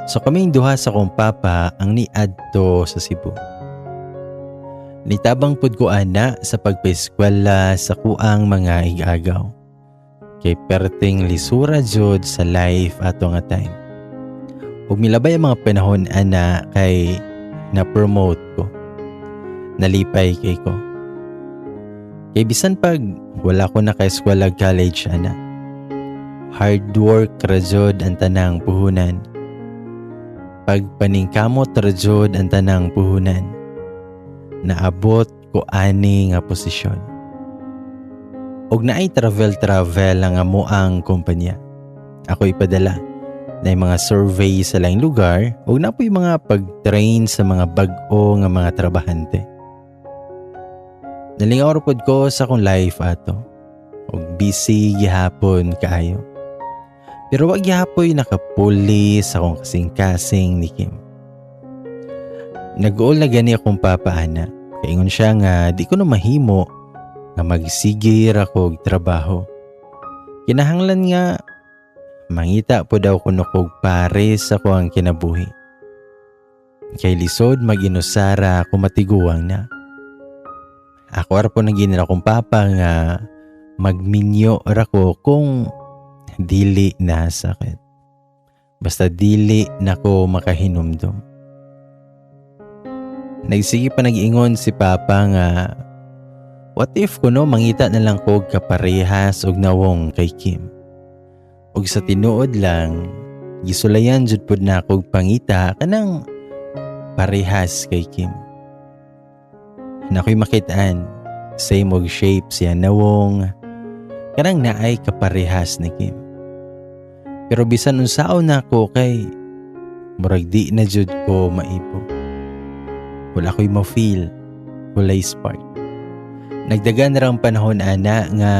So kaming duha sa akong papa ang niadto sa Cebu. Nitabang pud ko ana sa pagpaeskwela sa kuang mga igagaw. Kay perting lisura jud sa life ato nga time. Ug milabay ang mga panahon ana kay na-promote ko. Nalipay kay ko. Kay bisan pag wala ko naka-eskwela college ana. Hard work ra jud ang tanang puhunan. Pagpaningkamot ra jud ang tanang puhunan. Naabot ko ani nga posisyon. Og naay travel-travel ang amo ang kumpanya. Ako ipadala na mga survey sa laing lugar ug napoy mga pag-train sa mga bag-o nga mga trabahante. Nalingaw ra pod ko sa akong life ato. Og busy gihapon kaayo. Pero wa gihapoy nakapuli sa akong kasing-kasing ni Kim. Nag-uol na gani akong papa ana. Kaingon siya nga di ko na mahimo nga magsigir ako og trabaho. Kinahanglan nga mangita po daw kuno kog pares ako ang kinabuhi. Kay lisod mag-inusara kung matiguang na. Ako ra po naging akong papa nga magminyo ra ko kung dili na sakit. Basta dili na ko makahinumdum. Nagsige pa nag-ingon si papa nga what if kuno mangita na lang ko kaparehas og nawong kay Kim. Og sa tinuod lang, gisulayan jud pud na akog pangita kanang parehas kay Kim. Nakoy makitaan, same og shape siya nawong, kanang naay kaparehas ni Kim. Pero bisan unsaon nako kay murag di na jud ko maibo. Wala ko'y ma-feel, walay spark. Nagdagan ra ang panahon ana nga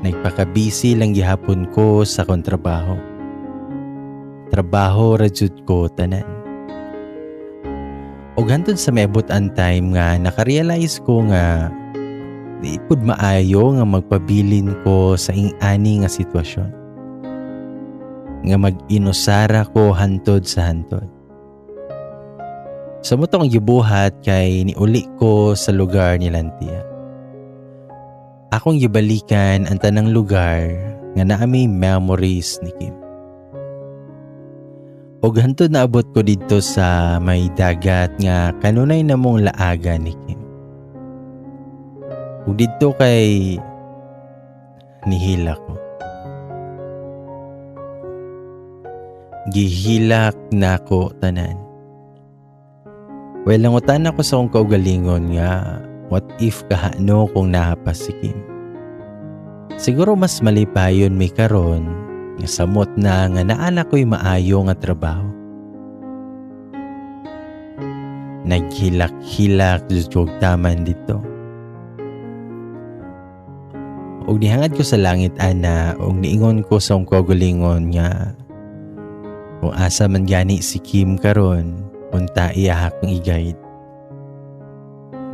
nagpaka-busy lang gihapon ko sa akong trabaho. Trabaho ra jud ko tanan. Og hantod sa maabot ang time nga nakarealize ko nga di pud maayo nga magpabilin ko sa ing-ani nga sitwasyon. Nga mag-inusara ko hantod sa hantod. Sa mo to ang gibuhat kay niuli ko sa lugar ni Lantia. Akong gibalikan ang tanang lugar nga naa may memories ni Kim. Og hantod naabot ko didto sa may dagat nga kanunay namong laaga ni Kim. Ug didto kay nihila ko. Gihilak nako tanan. Well, nangutan ako sa akong kaugalingon nga what if kahano kung nahapas si Kim. Siguro mas malipayon may karon nga samot na nga naana ko'y maayo nga trabaho. Naghilak-hilak jud kog taman dito. Og nihangad ko sa langit ana og niingon ko sa akong kaugalingon nga kung asa man gani si Kim karon, unta iya akong i-guide.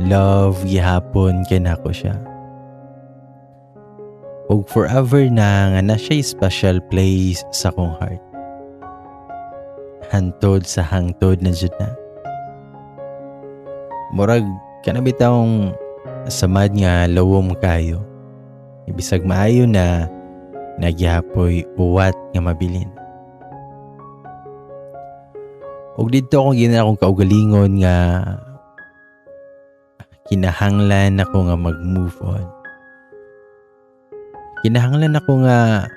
Love gihapon kay nako siya. Og forever na nga na siya special place sa akong heart. Hantod sa hangtod na jud na. Murag kana bitawng samad nga lawom kayo. Ibisag maayo na nagyapoy uwat nga mabilin. Ug didto akong gina akong kaugalingon nga kinahanglan ako nga mag-move on. Kinahanglan ako nga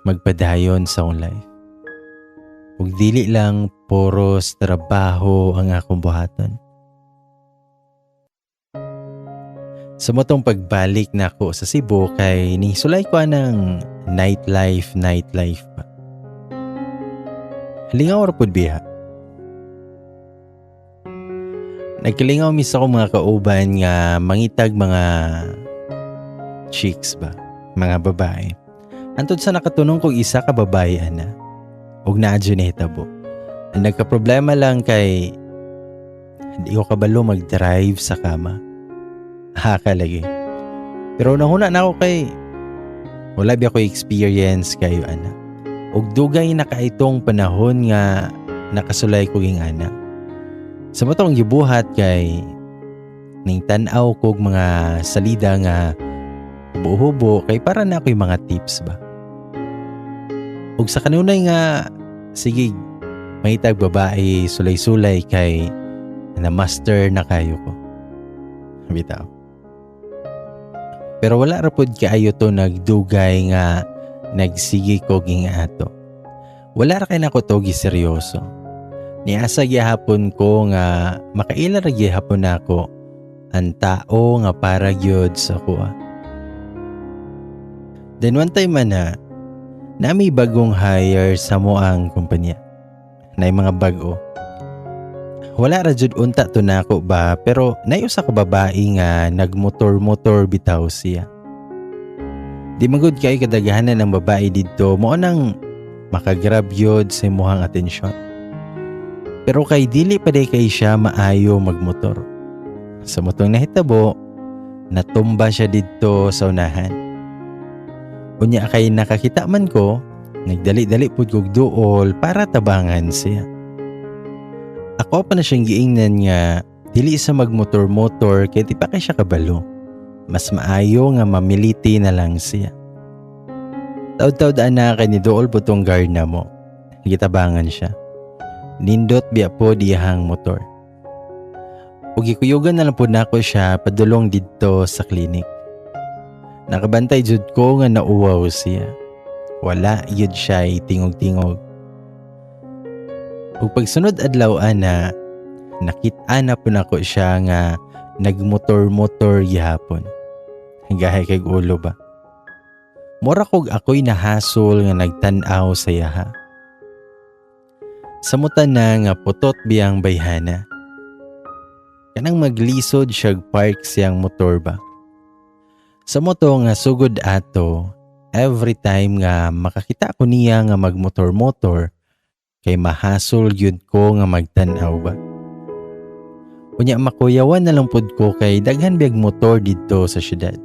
magpadayon sa akong life. Ug dili lang puros trabaho ang akong buhaton. Sa motong pagbalik na ako sa Cebu kay nisulay ko ng nightlife, nightlife pa. Lingaw ra pud biya. Nagkalingaw mis ako mga kauban nga mangitag mga chicks ba, mga babae. Antod sa nakatunong kog isa ka babae ana, ug naa jud nahitabo. Ang nagka-problema lang kay di ko kabalo mag-drive sa kama. Haka lagi. Pero nahuna na ako kay wala biya ko experience kayo ana. Ug dugay na kaitong panahon nga nakasulay ko ging ana. Sa matong gibuhat kay ning tan-aw kog mga salida nga hubo-hubo kay para na ako'y mga tips ba. Ug sa kanunay nga sige mahitag babae sulay-sulay kay na master na kayo ko. Bitaw. Pero wala ra pud kaayo to nagdugay nga nagsige ko ging ato. Wala ra kay nako to giseryoso. Niasa gihapon ko nga makaila ra gihapon nako ang tao nga para gyud sa kuha. Then one time man na nami bagong hire sa mo ang kumpanya. Nay mga bag-o. Wala ra jud unta to nako ba, pero nay usa ka babae nga nagmotor-motor bitaw siya. Di magud kay kadaghanan ng babae didto mao nang makagrab gyud sa imuhang atensyon. Pero kay dili pa day kay siya maayo magmotor. Sa motong nahitabo, natumba siya didto sa unahan. Unya kay nakakita man ko, nagdali-dali pud kog duol para tabangan siya. Ako pa na siyang giingnan nga dili sa magmotor-motor kay di pa kay siya kabalo. Mas maayo nga mamiliti na lang siya. Taud-taud ana kay ni duol po tong guard na mo. Gitabangan siya. Nindot biya po diyahang motor. Ug gikuyugan na lang po nako siya padulong didto sa klinik. Nakabantay jud ko nga nauwaw siya. Wala yun siya tingog-tingog. Ug pagsunod adlaw ana, nakit-an na po nako siya nga nagmotor-motor gihapon. Gahay kay ulo ba. Mura kog ako'y nahasol nga nagtan-aw sa yaha. Samutan na nga putot biyang bayhana. Kanang maglisod siyag park siyang motor ba. Sa moto nga sugod ato, every time nga makakita ko niya nga magmotor-motor, kay mahasol gyud ko nga magtan-aw ba. Unya makuyawan na lang pud ko kay daghan biyag motor didto sa syudad.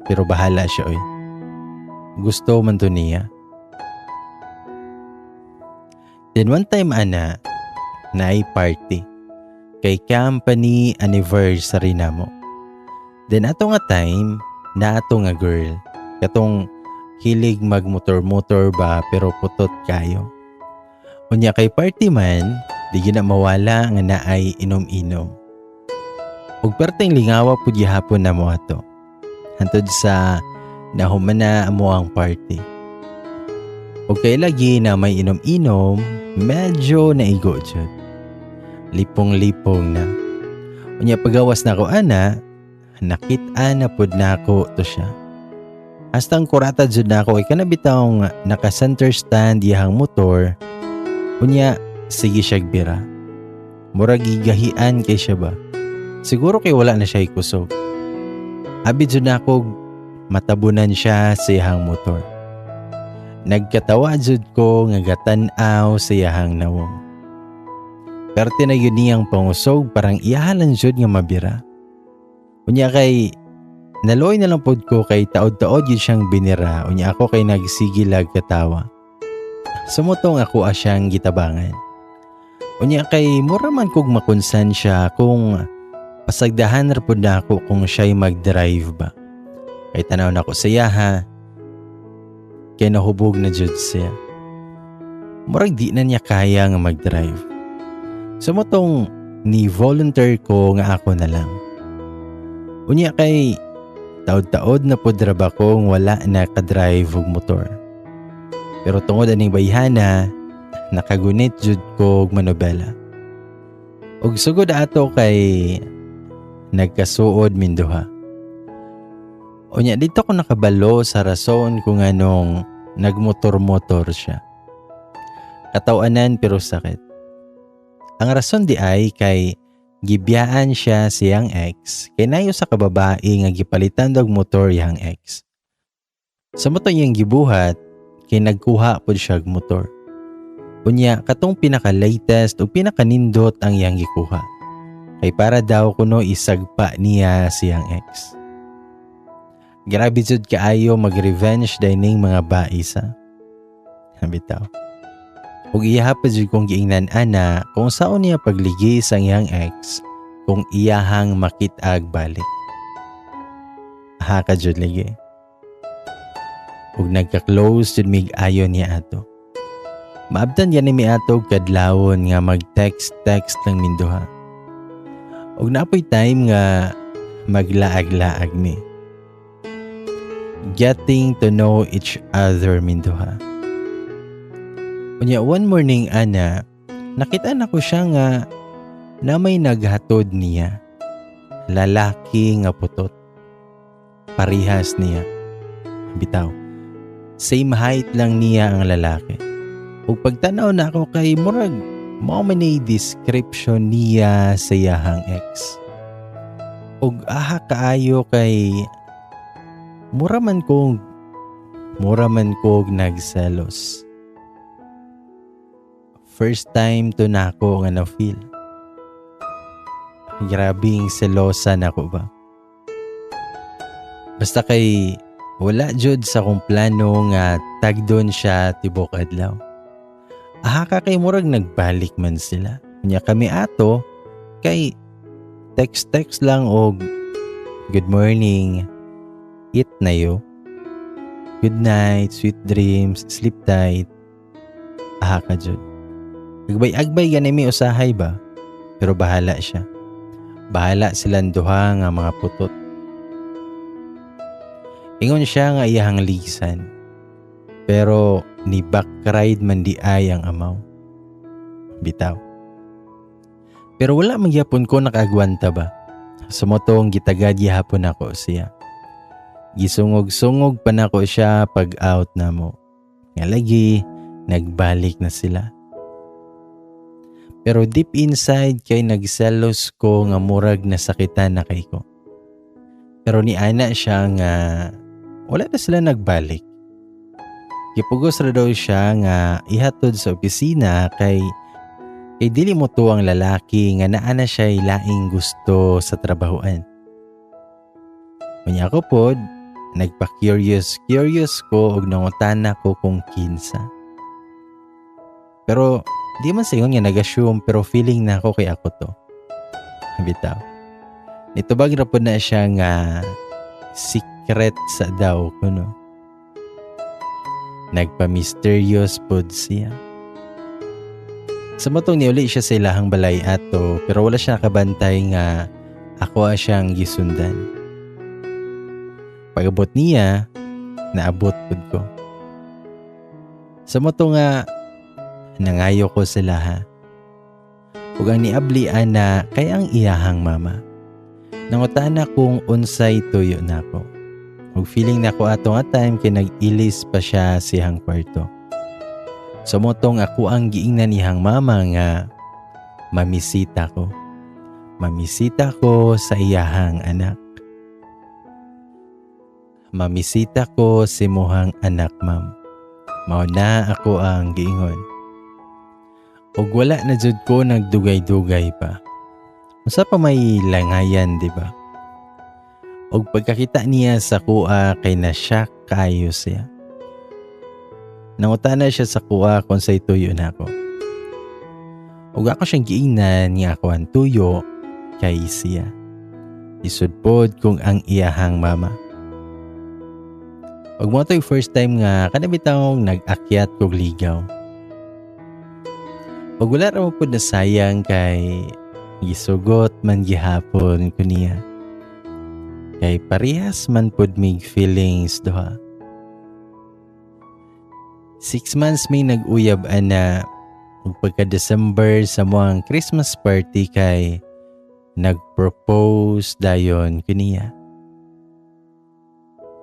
Pero bahala siya oy. Gusto man to niya. Then one time ana, naay party kay company anniversary namo. Then ato nga time, naato nga girl, katong hilig magmotor-motor ba pero putot kayo. Unya kay party man, di gyud na mawala nga naay inom-inom. Ug perteng lingawa pud gihapon namo ato. Hantod sa nahuman na amo ang party. Ug kay lagi na may inom-inom, medyo naigo jud. Lipong-lipong na. Unya pagawas na ko ana, nakit-an na pud nako to siya. Hastang kurata jud nako kay kana bitawng naka center stand iyang motor. Unya sige siyag bira. Murag gigahian kay siya ba. Siguro kay wala na siya ikusog. Abi jud nako matabunan siya sa iyang motor. Nagkatawa jud ko nga gatan-aw sa iyang nawong. Perte na yun niyang pangusog parang iyahalan jud nga mabira. Unya kay naluoy na lang pod ko kay taod-taod yun siyang binira. Unya ako kay nagsigilag katawa. Sumutong ako siyang gitabangan. Unya kay mura man kog makonsansya kung pasagdahan ra pod na ako kung siya'y mag-drive ba. Kay tanaw na ko sa iyaha, kay nahubog na jud siya. Murag di na niya kaya nga mag-drive. So mao tong ni volunteer ko nga ako na lang. Unya kay taod-taod na pod ra ba kong wala na ka-drive og motor. Pero tungod aning bayhana, nakagunit jud ko og manobela. Ug sugod ato kay nagkasuod minduha. Unya dito ko nakabalo sa rason kung anong nagmotor-motor siya. Katawanan pero sakit. Ang rason di ay kay gibiyaan siya siyang ex kay nayo sa kababae nga gipalitan og motor iyang ex. Sa mao to iyang gibuhat kay nagkuha pod siya og motor. Unya katong pinaka-latest ug pinakanindot ang iyang gikuha. Kay para daw kuno isagpa niya siyang ex. Grabe jud kaayo mag-revenge dining mga baisa. Bitaw. Ug iyaha pa jud kong giingnan ana kung saon niya pagligi sa iyang ex kung iyahang makit-ag balik. Ha ka jud ligi. Ug nagka-close jud mig ayo niya ato. Maabtan yan mi ato og kadlawon nga mag-text-text lang minduha. Ug napoy time nga maglaag-laag mi. Getting to know each other minduha. Unya one morning ana, nakita na ko siya nga na may naghatod niya. Lalaki nga putot. Parihas niya. Bitaw. Same height lang niya ang lalaki. Ug pagtanaw na ako kay murag mao man ni description niya sa iyahang ex. Ug aha kaayo kay mura man kog nagselos. First time to nako nga na-feel. Grabing selosa nako ba. Basta kay wala jud sa akong plano nga tagdon siya tibok adlaw. Aha ka kay murag nagbalik man sila. Unya kami ato kay text-text lang og good morning, eat na yo. Good night, sweet dreams, sleep tight. Aha ka jud. Agbay-agbay gani mi usahay ba? Pero bahala siya. Bahala silang duha nga mga putot. Ingon siya nga iyahang lisan. Pero ni backride man di ay ang amaw. Bitaw. Pero wala magyapon ko nakaagwanta ba. Sumotong gitagad gihapon ako siya. Gisungog-sungog pa nako siya pag out na mo. Nga lagi, nagbalik na sila. Pero deep inside kay nagselos ko nga murag nasakitan na kay ko. Pero ni ana siya nga wala na sila nagbalik. Gipugos ra daw siya nga ihatod sa opisina kay dili mo to ang lalaki nga naa na siya laing gusto sa trabahoan. Unya ako pod, nagpa-curious curious ko og nangutana ko kung kinsa. Pero di man sayon nga nag-assume pero feeling na ako kay ako to. Bitaw. Nitubag ra pod na siya nga secret sa daw kuno. Nagpa-mysterious pod siya. Sa motong niuli siya sa ilahang balay ato pero wala siya nakabantay nga ako siyang gisundan. Pag-abot niya, naabot pud ko. Sa moto nga nangayo ko sila ha. Ug ang niabli ana kay ang iyahang mama. Nangutana kung unsay tuyo nako. Ug feeling nako ato nga time kay nag-ilis pa siya siyang kwarto. So motong ako ang giingnan iyang mama nga mamisita ko. Mamisita ko sa iyahang anak. Mamisita ko si muhang anak, ma'am. Mao na ako ang giingon. Ug wala na jud ko nagdugay-dugay pa. Unsa pa may langayan, di ba? Ug pagkakita niya sa kuha kay na-shock kaayo siya. Nangutana siya sa kuha kung say tuyo nako. Ug ako siyang giingnan nga ako ang tuyo kay siya. Isudpod kung ang iyahang mama. Ug mo to'y first time nga kana bitawng nag-akyat kog ligaw. Ug wala ra man pud nasayang kay gisugot man gihapon ko niya. Kay parehas man pud mig feelings duha. 6 months may nag-uyab ana, ug pagka December sa amoang Christmas party kay nag-propose dayon ko niya.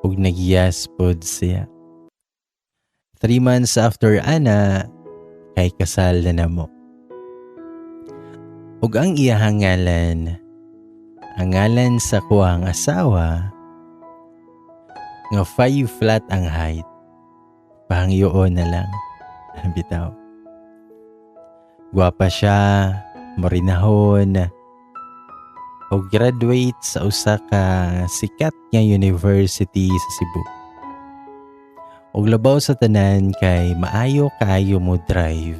Ug nag-yes pod siya. 3 months after ana, kay kasal na namo. Ug ang iyahang ngalan, ang ngalan sa kuang asawa, nga 5 flat ang height. Pahangyoon na lang. Bitaw. Gwapa siya, morinahon, o graduate sa usa ka sikat nga university sa Cebu. Ug labaw sa tanan kay maayo kaayo mo drive.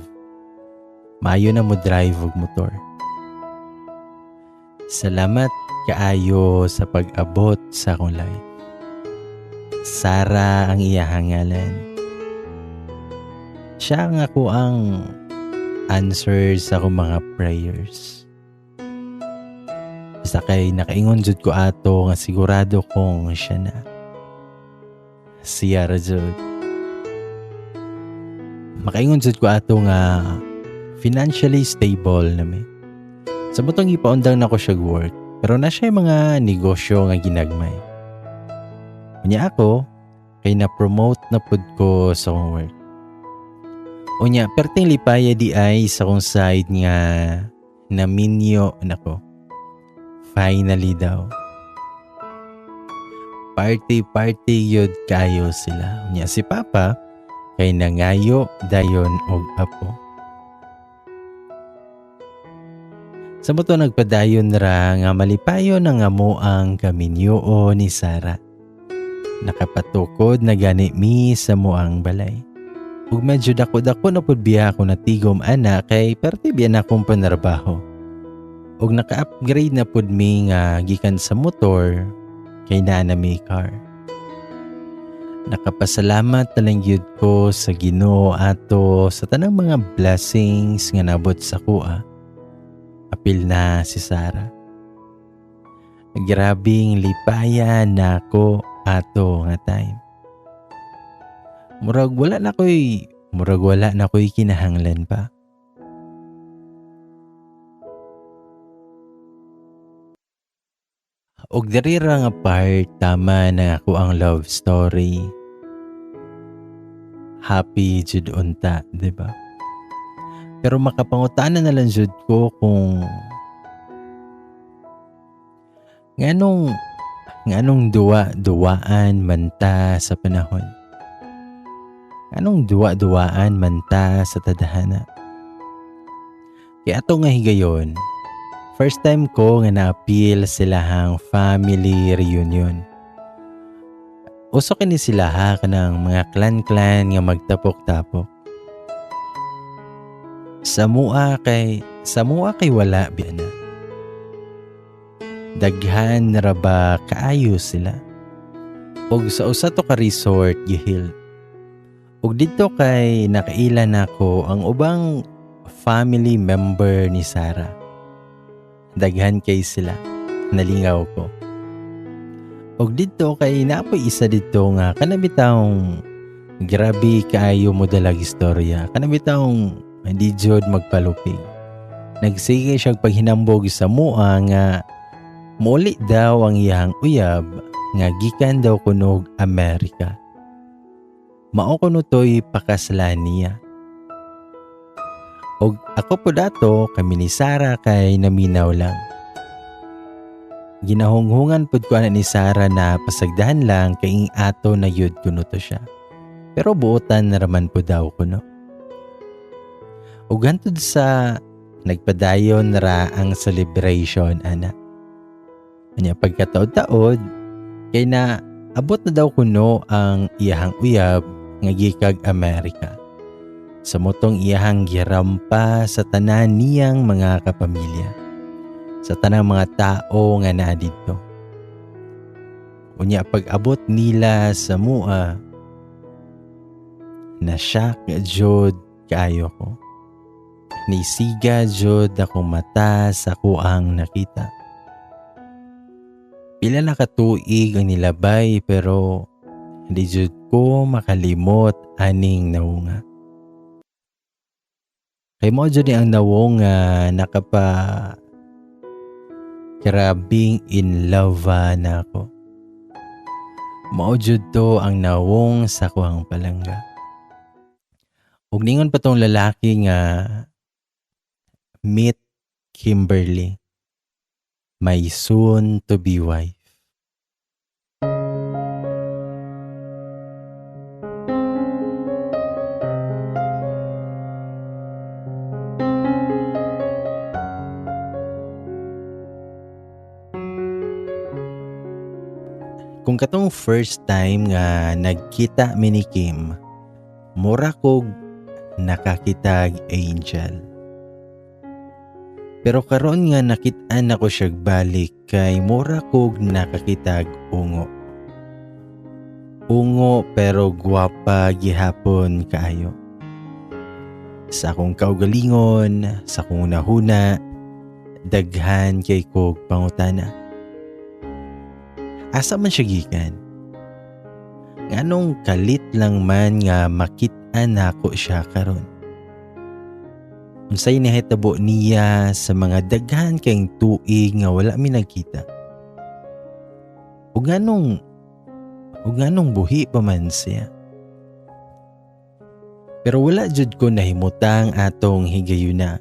Maayo na mo drive og motor. Salamat kaayo sa pag-abot sa akong life. Sara ang iyahang ngalan. Siya ang ako ang answer sa akong mga prayers. Basta kay nakaingon jud ko ato nga sigurado kong siya na. Siya ra jud. Makaingon jud ko ato nga financially stable na mi. Sa mao tong gipaundang nako siya work, pero na siya mga negosyo nga ginagmay. Unya ako, kay na-promote na pud ko sa akong work. Unya, perting lipaya di ay sa akong side nga naminyo nako. Finally daw. Party party yun kayo sila. Unya si Papa kay nangayo dayon og apo. Sa mao to nagpadayon ra nga malipayon ang amo ang kaminyoo ni Sara. Nakapatukod na gani mi sa muang balay. Ug medyo dako-dako na pud biya ako natigom ana kay perti biya na akong panarbaho. Ug naka-upgrade na pud mi nga gikan sa motor kay naa na mi car. Nakapasalamat na lang gyud ko sa Ginoo ato sa tanang mga blessings nga nabot sa kuha. Apil na si Sarah. Grabing lipaya nako ato nga time. Murag wala na ko'y kinahanglan pa. Og diri ra nga part tama na ako ang love story. Happy jud unta, di ba? Pero makapangutana na lang jud ko kung nganong duwa-duwaan man ta sa panahon. Nganong duwa-duwaan man ta sa tadhana. Kaya ato nga higayon, first time ko nga na-appeal silahang family reunion. Uso kini sila ha kanang mga clan-clan nga magtapok-tapok. Sa mua kay wala biya na. Daghan ra ba kaayo sila. Og sa usa to ka resort gihil. Og didto kay nakaila nako ang ubang family member ni Sarah. Daghan kay sila. Nalingaw ko. Og didto kay naapoy isa didto nga kanabitawng grabe kaayo mo dalag istorya. Kanabitawng hindi jud magpalupig. Nagsige siya paghinambog sa mua nga muuli daw ang iyang uyab nga gikan daw kunog Amerika. Mao kuno to'y pakaslan niya. Og ako po dato kami ni Sarah kay naminaw lang. Ginahunghungan pud ko ana ni Sarah na pasagdahan lang kay ing ato na yud kuno to siya. Pero buotan na raman po daw kuno. Ug hantod sa nagpadayon ra ang celebration ana. Anya pagkataod-taod kay na abot na daw kuno ang iyahang uyab nga gikag Amerika. Sa motong iyahang girampa sa tanan niyang mga kapamilya. Sa tanang mga tao nga naa didto. Unya pag-abot nila sa mua, na shock jud kaayo ko. Nisiga jud akong mata sa kuang nakita. Pila na katuig ang nilabay pero hindi jud ko makalimot aning nawunga. Kay mo jud ni ang nawong nga nakapa grabing in love na ako. Mao jud to ang nawong sa kuang palangga. Ug ningon pa tong lalaki nga meet Kimberly, my soon to be wife. Kung katong first time nga nagkita mi ni Kim, mura kog nakakitag angel. Pero karon nga nakit-an ako siyag balik kay mura kog nakakitag ungo. Ungo pero gwapa gihapon kaayo. Sa akong kaugalingon, sa akong hunahuna, daghan kay kog pangutana. Asa man siya gikan? Nganong kalit lang man nga makit-an nako siya karon? Unsay nahitabo niya sa mga daghan kayong tuig nga wala mi nagkita? Ug nganong buhi pa man siya? Pero wala jud ko nahimutang atong higayuna.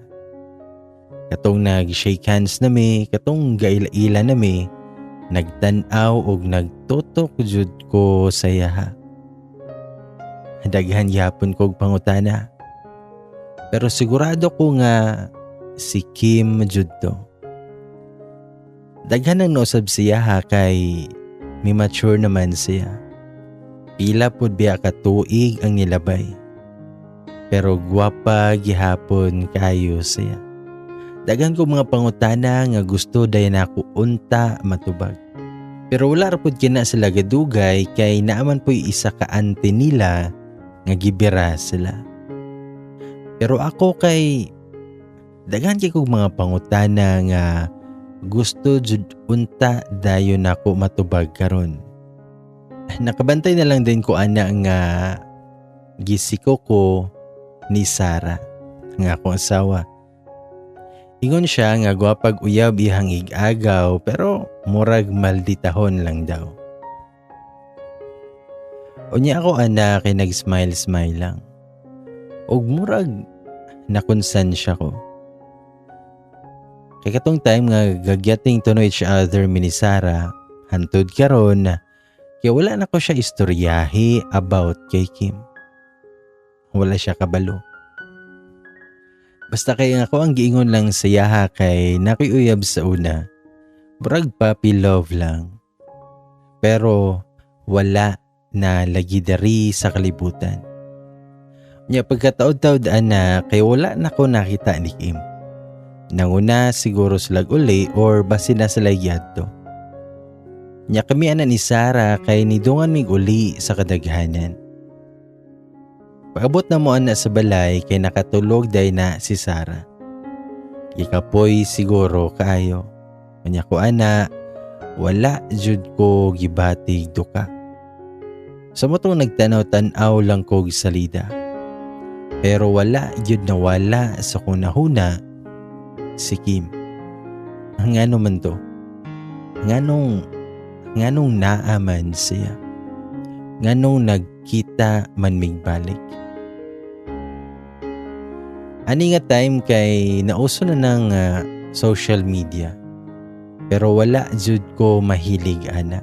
Katong nag-shake hands nami, katong gaila-ila nami, nagtan-aw og nagtutok jud ko sa iyaha. Daghan gihapon kog pangutana. Pero sigurado ko nga si Kim jud to. Daghan ang nausab siya ha kay mi mature naman siya. Pila pud biya ka tuig ang nilabay. Pero gwapa gihapon kayo siya. Daghan ko mga pangutana nga gusto dayon ako unta matubag. Pero wala ra pud kina sila gadugay kay naaman puy isa ka ante nila nga gibira sila. Pero ako kay daghan kay kog mga pangutana nga gusto jud unta dayon ako matubag karon. Nakabantay na lang din ko ana nga gisiko ko ni Sarah nga akong asawa. Ingon siya nga gwapag uyab ihang igagaw pero murag malditahon lang daw. Unya ako ana kay nag-smile-smile lang. Og murag nakonsensya ko. Kay katong time nga gagyating to know each other mi ni Sarah, hantud karon kay wala na ko siya istoryahi about kay Kim. Wala siya kabalo. Basta kay ako ang giingon lang sa yaha kay nakiuyab sa una, murag puppy love lang. Pero wala na lagi dari sa kalibutan. Nya pagkataod-taod ana kay wala na ko nakita ni Kim. Nanguna siguro sila uli or basi na sila yadto. Nya kami ana ni Sarah kay nidungan mig uli sa kadaghanan. Paabot na mo ana sa balay kay nakatulog day na si Sarah. Gikapoy siguro kaayo. Kanya ko ana, wala jud ko gibatig duka. Sa motong nagtanaw-tanaw lang kog salida. Pero wala jud na wala sa kunahuna si Kim. Ngano man to? Nganong naaman siya? Nganong nagkita man migbalik? Ani nga time kay nauso na ng social media. Pero wala jud ko mahilig ana.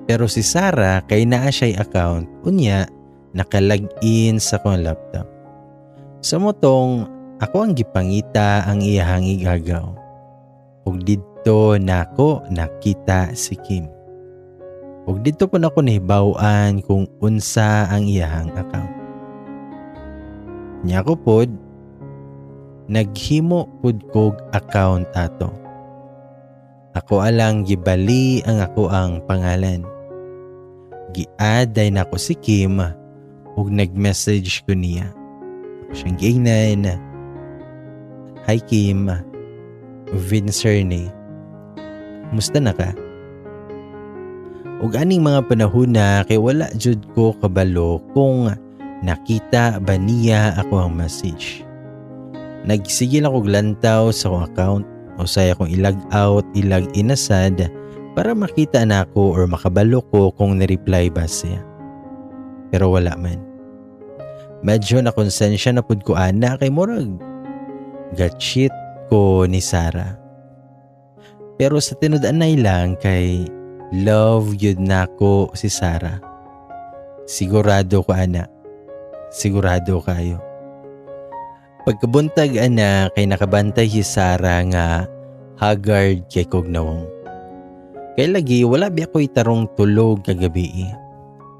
Pero si Sarah kay naa siya'y account, unya naka-login sa akong laptop. Sa motong ako ang gipangita ang iyahang igagaw. Ug didto nako nakita si Kim. Ug didto po nako nahibaw-an kung unsa ang iyahang account. Nya ko pod, naghimo pod kog account ato. Ako alang gibali ang ako ang pangalan. Gi-add day nako si Kim ug nag-message ko niya. Ako siyang giingnan, Hi Kim, Vincer ni. Musta na ka? Ug aning mga panahon na kay wala jud ko kabalo kung nakita ba niya ako ang message. Nagsige lang kog lantaw sa akong account o say akong ilag out, ilag inasad para makita na ako or makabalo ko kung ni-reply ba siya. Pero wala man. Medyo nakonsensya na pud ko ana kay murag ga-cheat ko ni Sarah. Pero sa tinud-anay lang kay love yun nako si Sarah. Sigurado ko ana. Sigurado kayo. Pagkabuntag ana kay nakabantay si Sarah nga haggard kay kog nawong. Kay lagi wala biya ko'y tarong tulog kagabi.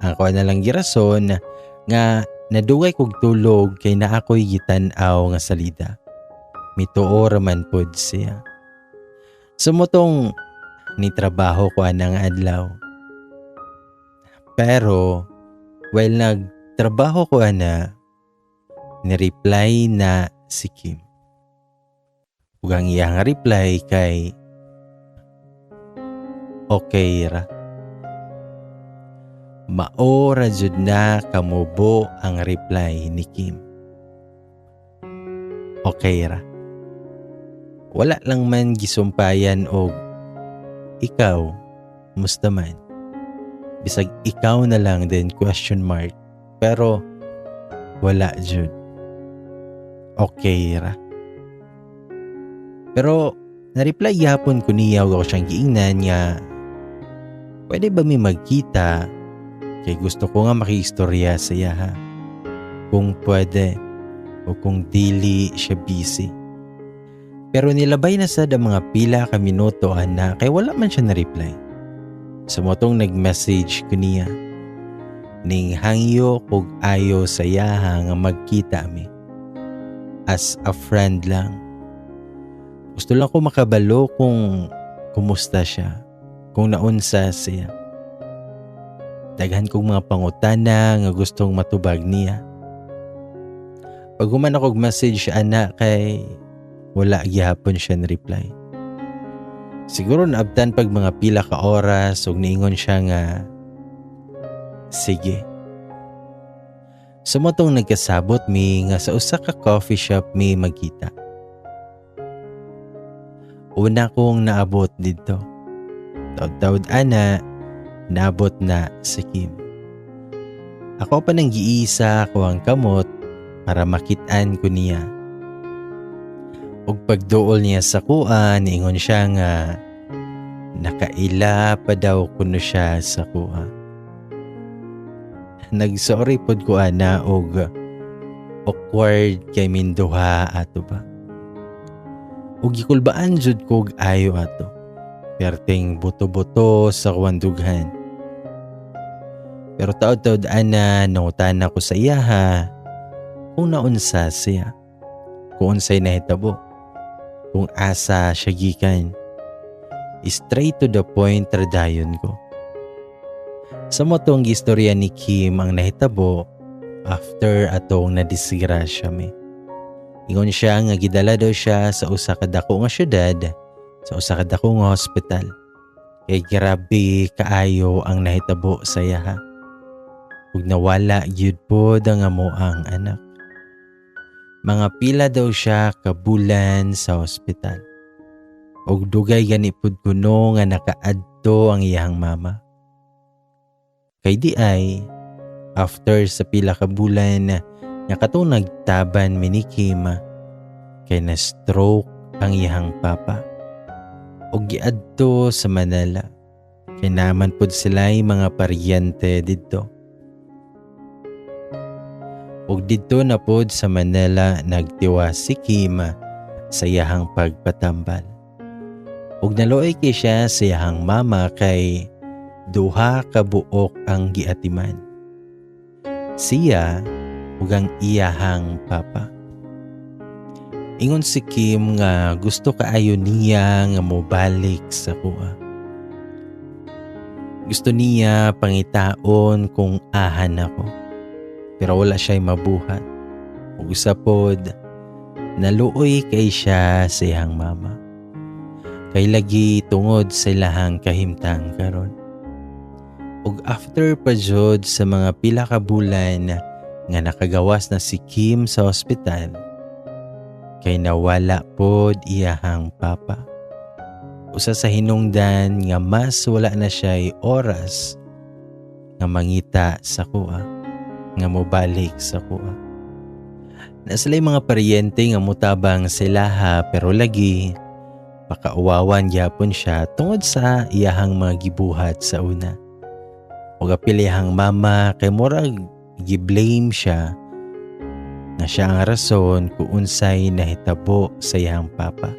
Ang ako na lang girason nga nadugay kog tulog kay naa ko'y gitan-aw nga salida. Mituo raman pod siya. Sumutong ni trabaho ko anang adlaw. Pero while nagtrabaho ko ana, ni-reply na si Kim. Ug ang iyang reply kay okay ra. Mao ra jud na kamubo ang reply ni Kim. Okay ra. Wala lang man gisumpayan og ikaw, musta man. Bisag ikaw na lang din question mark. Pero wala jud. Okay ra. Pero na-reply gyapon ko niya ug ako siyang giingnan nga pwede ba mi magkita kay gusto ko nga makiistorya sa iya ha. Kung pwede o kung dili siya busy. Pero nilabay na sad ang mga pila ka minuto ana kay wala man siya na-reply. Sa motong nag-message ko niya. Ning hangyo kog ayo sa iyaha nga magkita mi. As a friend lang. Gusto lang ko makabalo kung kumusta siya, kung naunsa siya. Daghan kong mga pangutana nga gustong matubag niya. Pag human ako og message ana kay wala gihapon siya ni-reply. Siguro naabtan pag mga pila ka oras ug niingon siya nga sige. Sumotong nagkasabot mi nga sa usa ka coffee shop mi magkita. Una kong naabot didto. Taud-taud ana, naabot na si Kim. Ako pa nang giisa ko ang kamot para makit-an ko niya. Ug pagduol niya sa kuha, niingon siya nga nakaila pa daw kuno siya sa kuha. Nagsorry pod ko ana og awkward kay minduha ato ba. Ug gikulbaan jud ko og ayo ato. Perting buto-buto sa kuwang dughan. Pero taod-taod ana nangutana ko sa iyaha kung naunsa siya, kung unsay nahitabo, kung asa siya gikan. Straight to the point ra dayon ko. Sa motong gistorya ni Kim ang nahitabo after atong nadisgrasya mi. Ingon siya nga gidala daw siya sa usa ka dako nga syudad, sa usa ka dako nga hospital. Kay grabe kaayo ang nahitabo sa iyaha. Ug nawala gyud pod ang amoang anak. Mga pila daw siya ka bulan sa ospital. Ug dugay gani pud kuno nga nakaadto ang iyang mama. Kay di ay, after sa pila ka bulan nga katong nagtaban mi ni Kim, kay na stroke ang iyang papa. Ug giadto sa Manila. Kay naman pud sila'y mga paryente didto. Ug didto na pod sa Manila nagtiwas si Kim sa iyahang pagpatambal. Ug naluoy kay siya sa iyahang mama kay duha ka buok ang giatiman. Siya ug ang iyahang papa. Ingon si Kim nga gusto kaayo niya nga mobalik sa kuha. Gusto niya pangitaon kung ahan ako. Pero wala siya'y mabuhat. Ug usa pod, Naluoy kay siya sa iyang mama. Kay lagi tungod sa ilahang kahimtang karon. Ug after pa jud sa mga pila ka bulan nga nakagawas na si Kim sa ospital, kay nawala pod iyahang papa. Usa sa hinungdan nga mas wala na siya'y oras nga mangita sa kuha, nga mobalik sa kuha. Na sila'y mga paryente nga mutabang silaha, pero lagi pakauwawan gyapon siya tungod sa iyahang mga gibuhat sa una. Ug apil iyahang mama kay murag gi-blame siya na siya ang rason kung unsay nahitabo sa iyahang papa.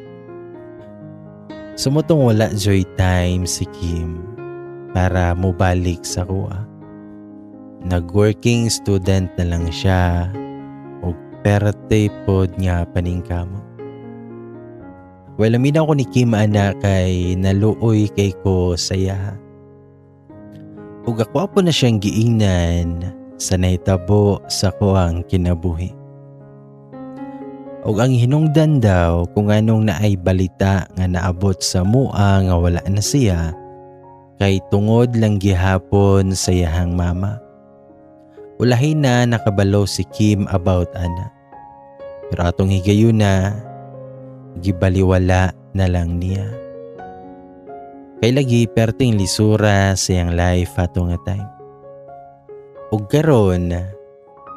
So mao tong wala juy time si Kim para mobalik sa kuha. Nag-working student na lang siya og perte pod nga paningkamot. Well, aminaw ko ni Kim ana kay naluoy kay ko sa iya. Ug ako po na siyang giingnan sa nahitabo sa kuang kinabuhi. Ug ang hinungdan daw kung anong naay balita nga naabot sa mua nga wala na siya kay tungod lang gihapon sa iyahang mama. Ulahi na nakabalo si Kim about ana. Pero atong higayuna, gibaliwala na lang niya. Kay lagi perting lisura sa iyang life ato nga time. Ug karon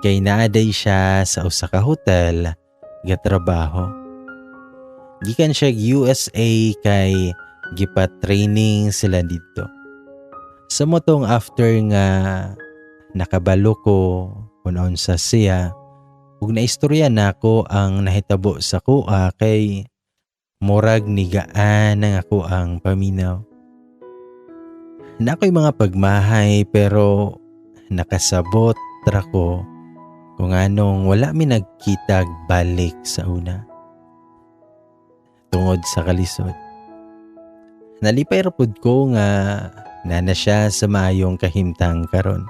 kay naaday siya sa usa ka hotel gatrabaho. Gikan siya USA kay gipa-training sila didto. Sa mao tong after nga nakabalo ko kung unsa siya ug naistorya nako ang nahitabo sa kuha kay murag nigaan ang ako ang paminaw. Na ako'y mga pagmahay, pero nakasabot ra ko kung anong wala mi nagkitag balik sa una. Tungod sa kalisod. Nalipay ra pud ko nga nana siya sa maayong kahimtang karon.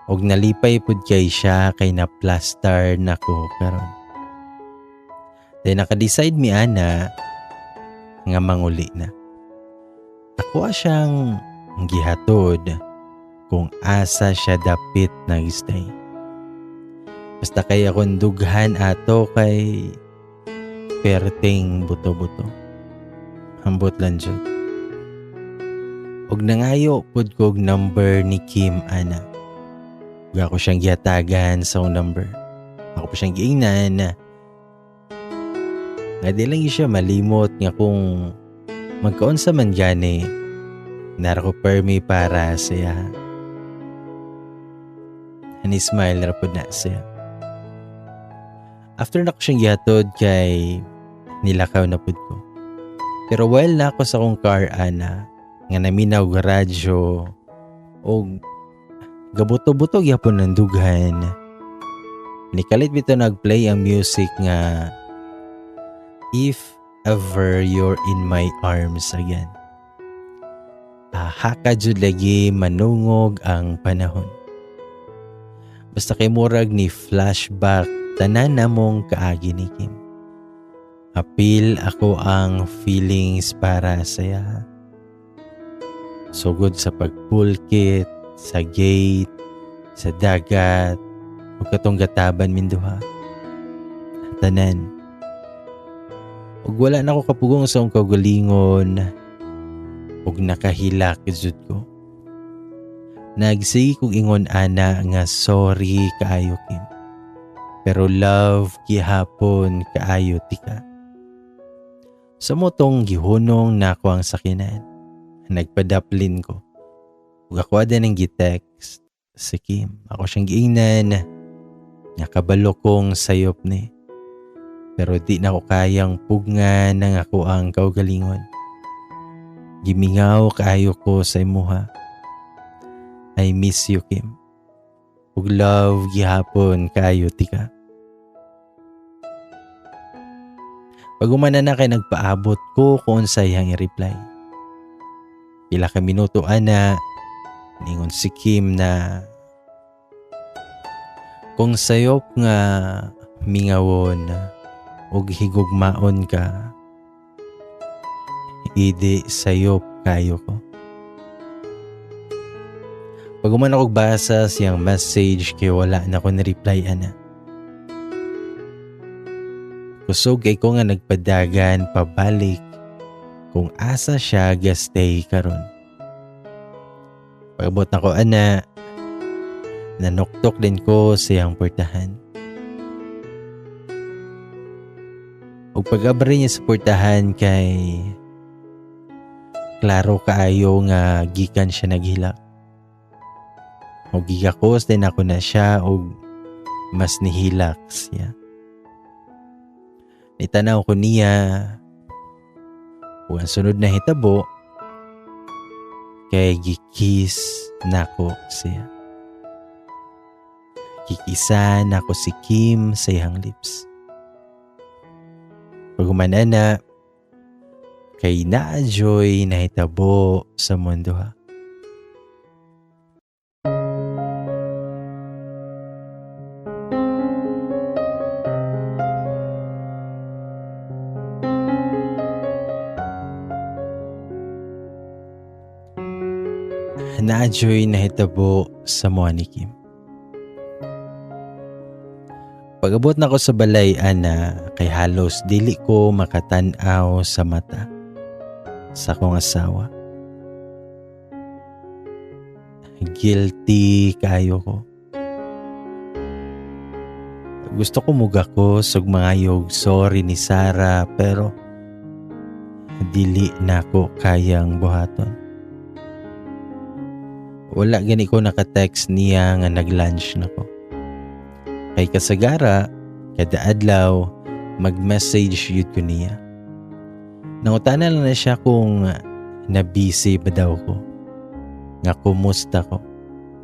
Og nalipay pud kay siya kay na plaster nako karon. Then naka-decide mi ana nga manguli na. Ako siyang gihatod kung asa siya dapit nag-stay. Basta kay akong dughan ato kay perting buto-buto. Ambot lang jud. Og nangayo pud kog number ni Kim ana. Ug ako siyang gihatagan sa akong number. Ako pa siyang giingnan nga di lang siya malimot nga kung magkaunsa man gani, nara ko permi para sa iya. Ni smile ra pud na siya. After na ko siyang gihatod kay nilakaw na pud ko. Pero while na ako sa akong car ana nga naminaw radyo og gabuto-buto gyapon ng dughan. Nikalit bitaw nagplay ang music nga "If Ever You're in My Arms Again." Haka jud lagi manungog ang panahon. Basta kay murag ni flashback tanan namong kaagi ni Kim. Apil ako ang feelings para sa iya. Sugod sa pagpulkit, sa gate, sa dagat, ug katong gataban minduha. Tanan. Ug wala na ko kapugong sa akong kaugalingon ug nakahilak jud ko. Nagsige kog ingon ana nga sorry kaayo, Kim. Pero love gihapon kaayo tika. Sa mao tong gihunong nako ang sakyanan. Nagpadaplin ko. Ug ako din ang gi-text si Kim. Ako siyang giingnan. Nakabalo kong sayop ni. Pero di na ko kayang pugngan ng ako ang kaugalingon. Gimingaw kaayo ko sa imuha. I miss you, Kim. Ug love gihapon kaayo tika. Pag umana na kay nagpaabot ko kung sa iyang i-reply. Pila ka minuto ana, ningon si Kim na kung sayop nga mingawon, Og higugmaon ka, idi sayop kayo ko. Pag human ako basa siyang message kay wala na ko ni-reply ana. Kusog kay ko nga nagpadagan pabalik kung asa siya ga-stay karon. Pag-abot na ko ana, nanuktok din ko siyang portahan. Ug pag-abri niya sa portahan kay klaro kaayo nga gikan siya naghilak. Og gigakos din ako na siya og mas nihilak siya. Nitanaw ko niya ug ang sunod na hitabo kay gikiss nako siya. Kikisa nako si Kim sa iyang lips. Pag-human ana, kay na-enjoy nahitabo sa mundo ha. Na-enjoy nahitabo sa mo ni Kim. Pag-abot na ko sa balay, ana, kay halos dili ko makatan-aw sa mata sa akong asawa. Guilty kayo ko. Gusto ko mugakos og mangayog sorry ni Sarah, pero dili na ko kayang buhaton. Wala gani ko naka-text niya nga nag-lunch na ko. Kay kasagara, kada adlaw, mag-message yun ko niya. Nangutana lang na siya kung na-busy ba daw ko. Nga kumusta ko.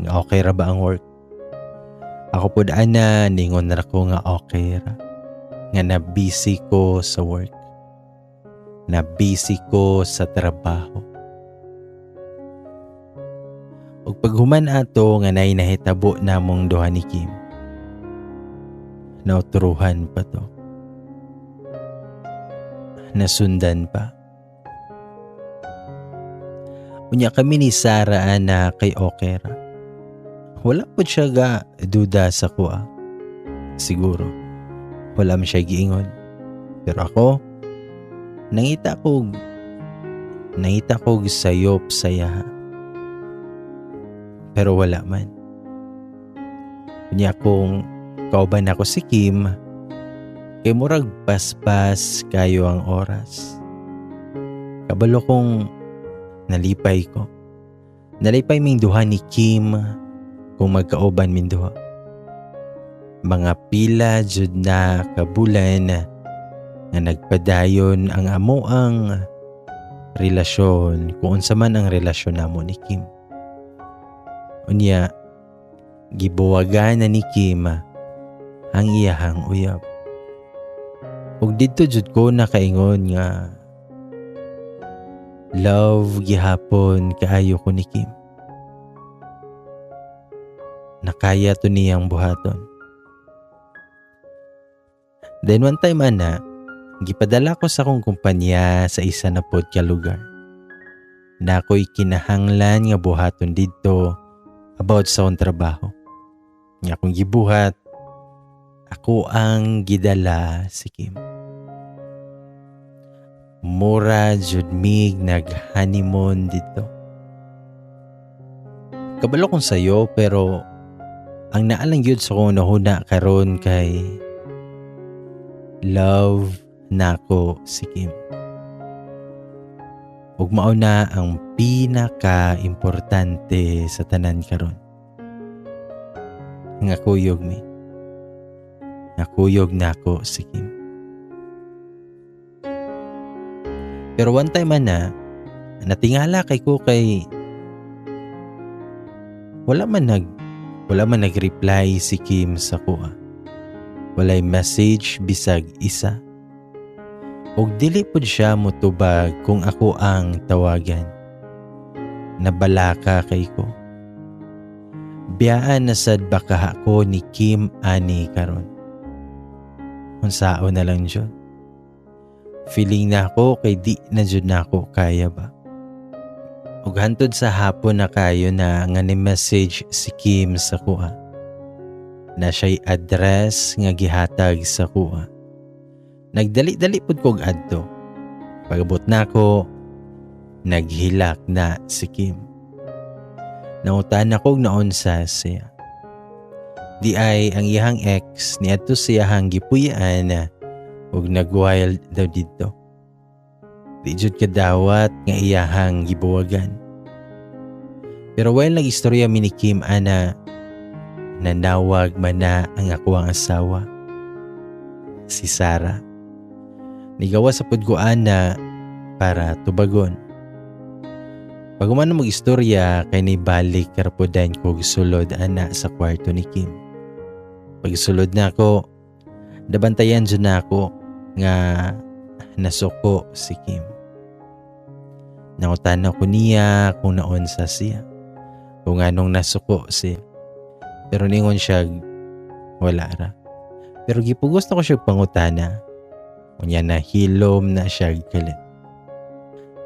Nga okay ra ba ang work. Ako pod ana, ningon ra ko nga okay ra. Nga na-busy ko sa work. Na-busy ko sa trabaho. Ug paghuman ato nga nay nahitabo namong duha ni Kim, nauturuhan pa to. Nasundan pa. Unya kami ni Sarah ana kay okay ra. Wala po siya ga duda sa kuha. Siguro. Wala man siya giingon. Pero ako, nangita kog sayop saya. Pero wala man. Unya kung kauban ako si Kim, kay murag paspas kayo ang oras. Kabalo kong nalipay ko. Nalipay ming duha ni Kim kung magkauban ming duha. Mga pila jud na kabulan nga nagpadayon ang amoang relasyon kung unsa man ang relasyon namo ni Kim. Unya, gibuwagan na ni Kim ang iyahang uyab. Ug didto jud ko nakaingon nga love gihapon kaayo ko ni Kim. Nakaya to niyang buhaton. Then one time ana, gipadala ko sa akong kumpanya sa isa na pod ka lugar. Na ako'y kinahanglan nga buhaton didto about sa akong trabaho. Nga akong gibuhat, ako ang gidala si Kim. Mura jud mig nag-honeymoon dito. Kabalo kong sayo pero ang naalang gyud sa akong nahuna karon kay love nako si Kim. Ug mao na ang pinaka-importante sa tanan karon. Nga kuyog mi. Nga kuyog nako si Kim. Pero one time na, natingala kay ko kay wala man nag-reply si Kim sa kuha. Walay message bisag isa. Og dili pud siya motubag kung ako ang tawagan. Nabalaka kay ko. Biyaan na sad baka ako ni Kim ani karon. Unsao na lang jud. Feeling na ako kay di na jud na ako kaya ba. Ug hantod sa hapon na kayo na nga ni message si Kim sa kuha. Na siya'y address nga gihatag sa kuha. Nagdali-dali pud kog adto. Pag-abot nako, naghilak na si Kim. Nangutan ako og naunsa siya. Di ay ang iyahang ex niadto sa iyahang gipuy-an ug nag-wild daw didto. Di jud kadawat nga iyahang gibuwagan. Pero while nag-istorya mi ni Kim ana, nanawag man na ang akoang asawa, si Sarah. Nigawa sa pud ko ana para tubagon. Pag humano mag-istorya kay nibalik ra pod dayon kog sulod ana sa kwarto ni Kim. Pagsulod na ako, nabantayan jud na ako nga nasuko si Kim. Nangutana ko niya kung naunsa siya, kung anong nasuko siya. Pero ningon siya, wala ra. Pero gipugos na ko siya pangutana. Unya na hilom na siya kalit.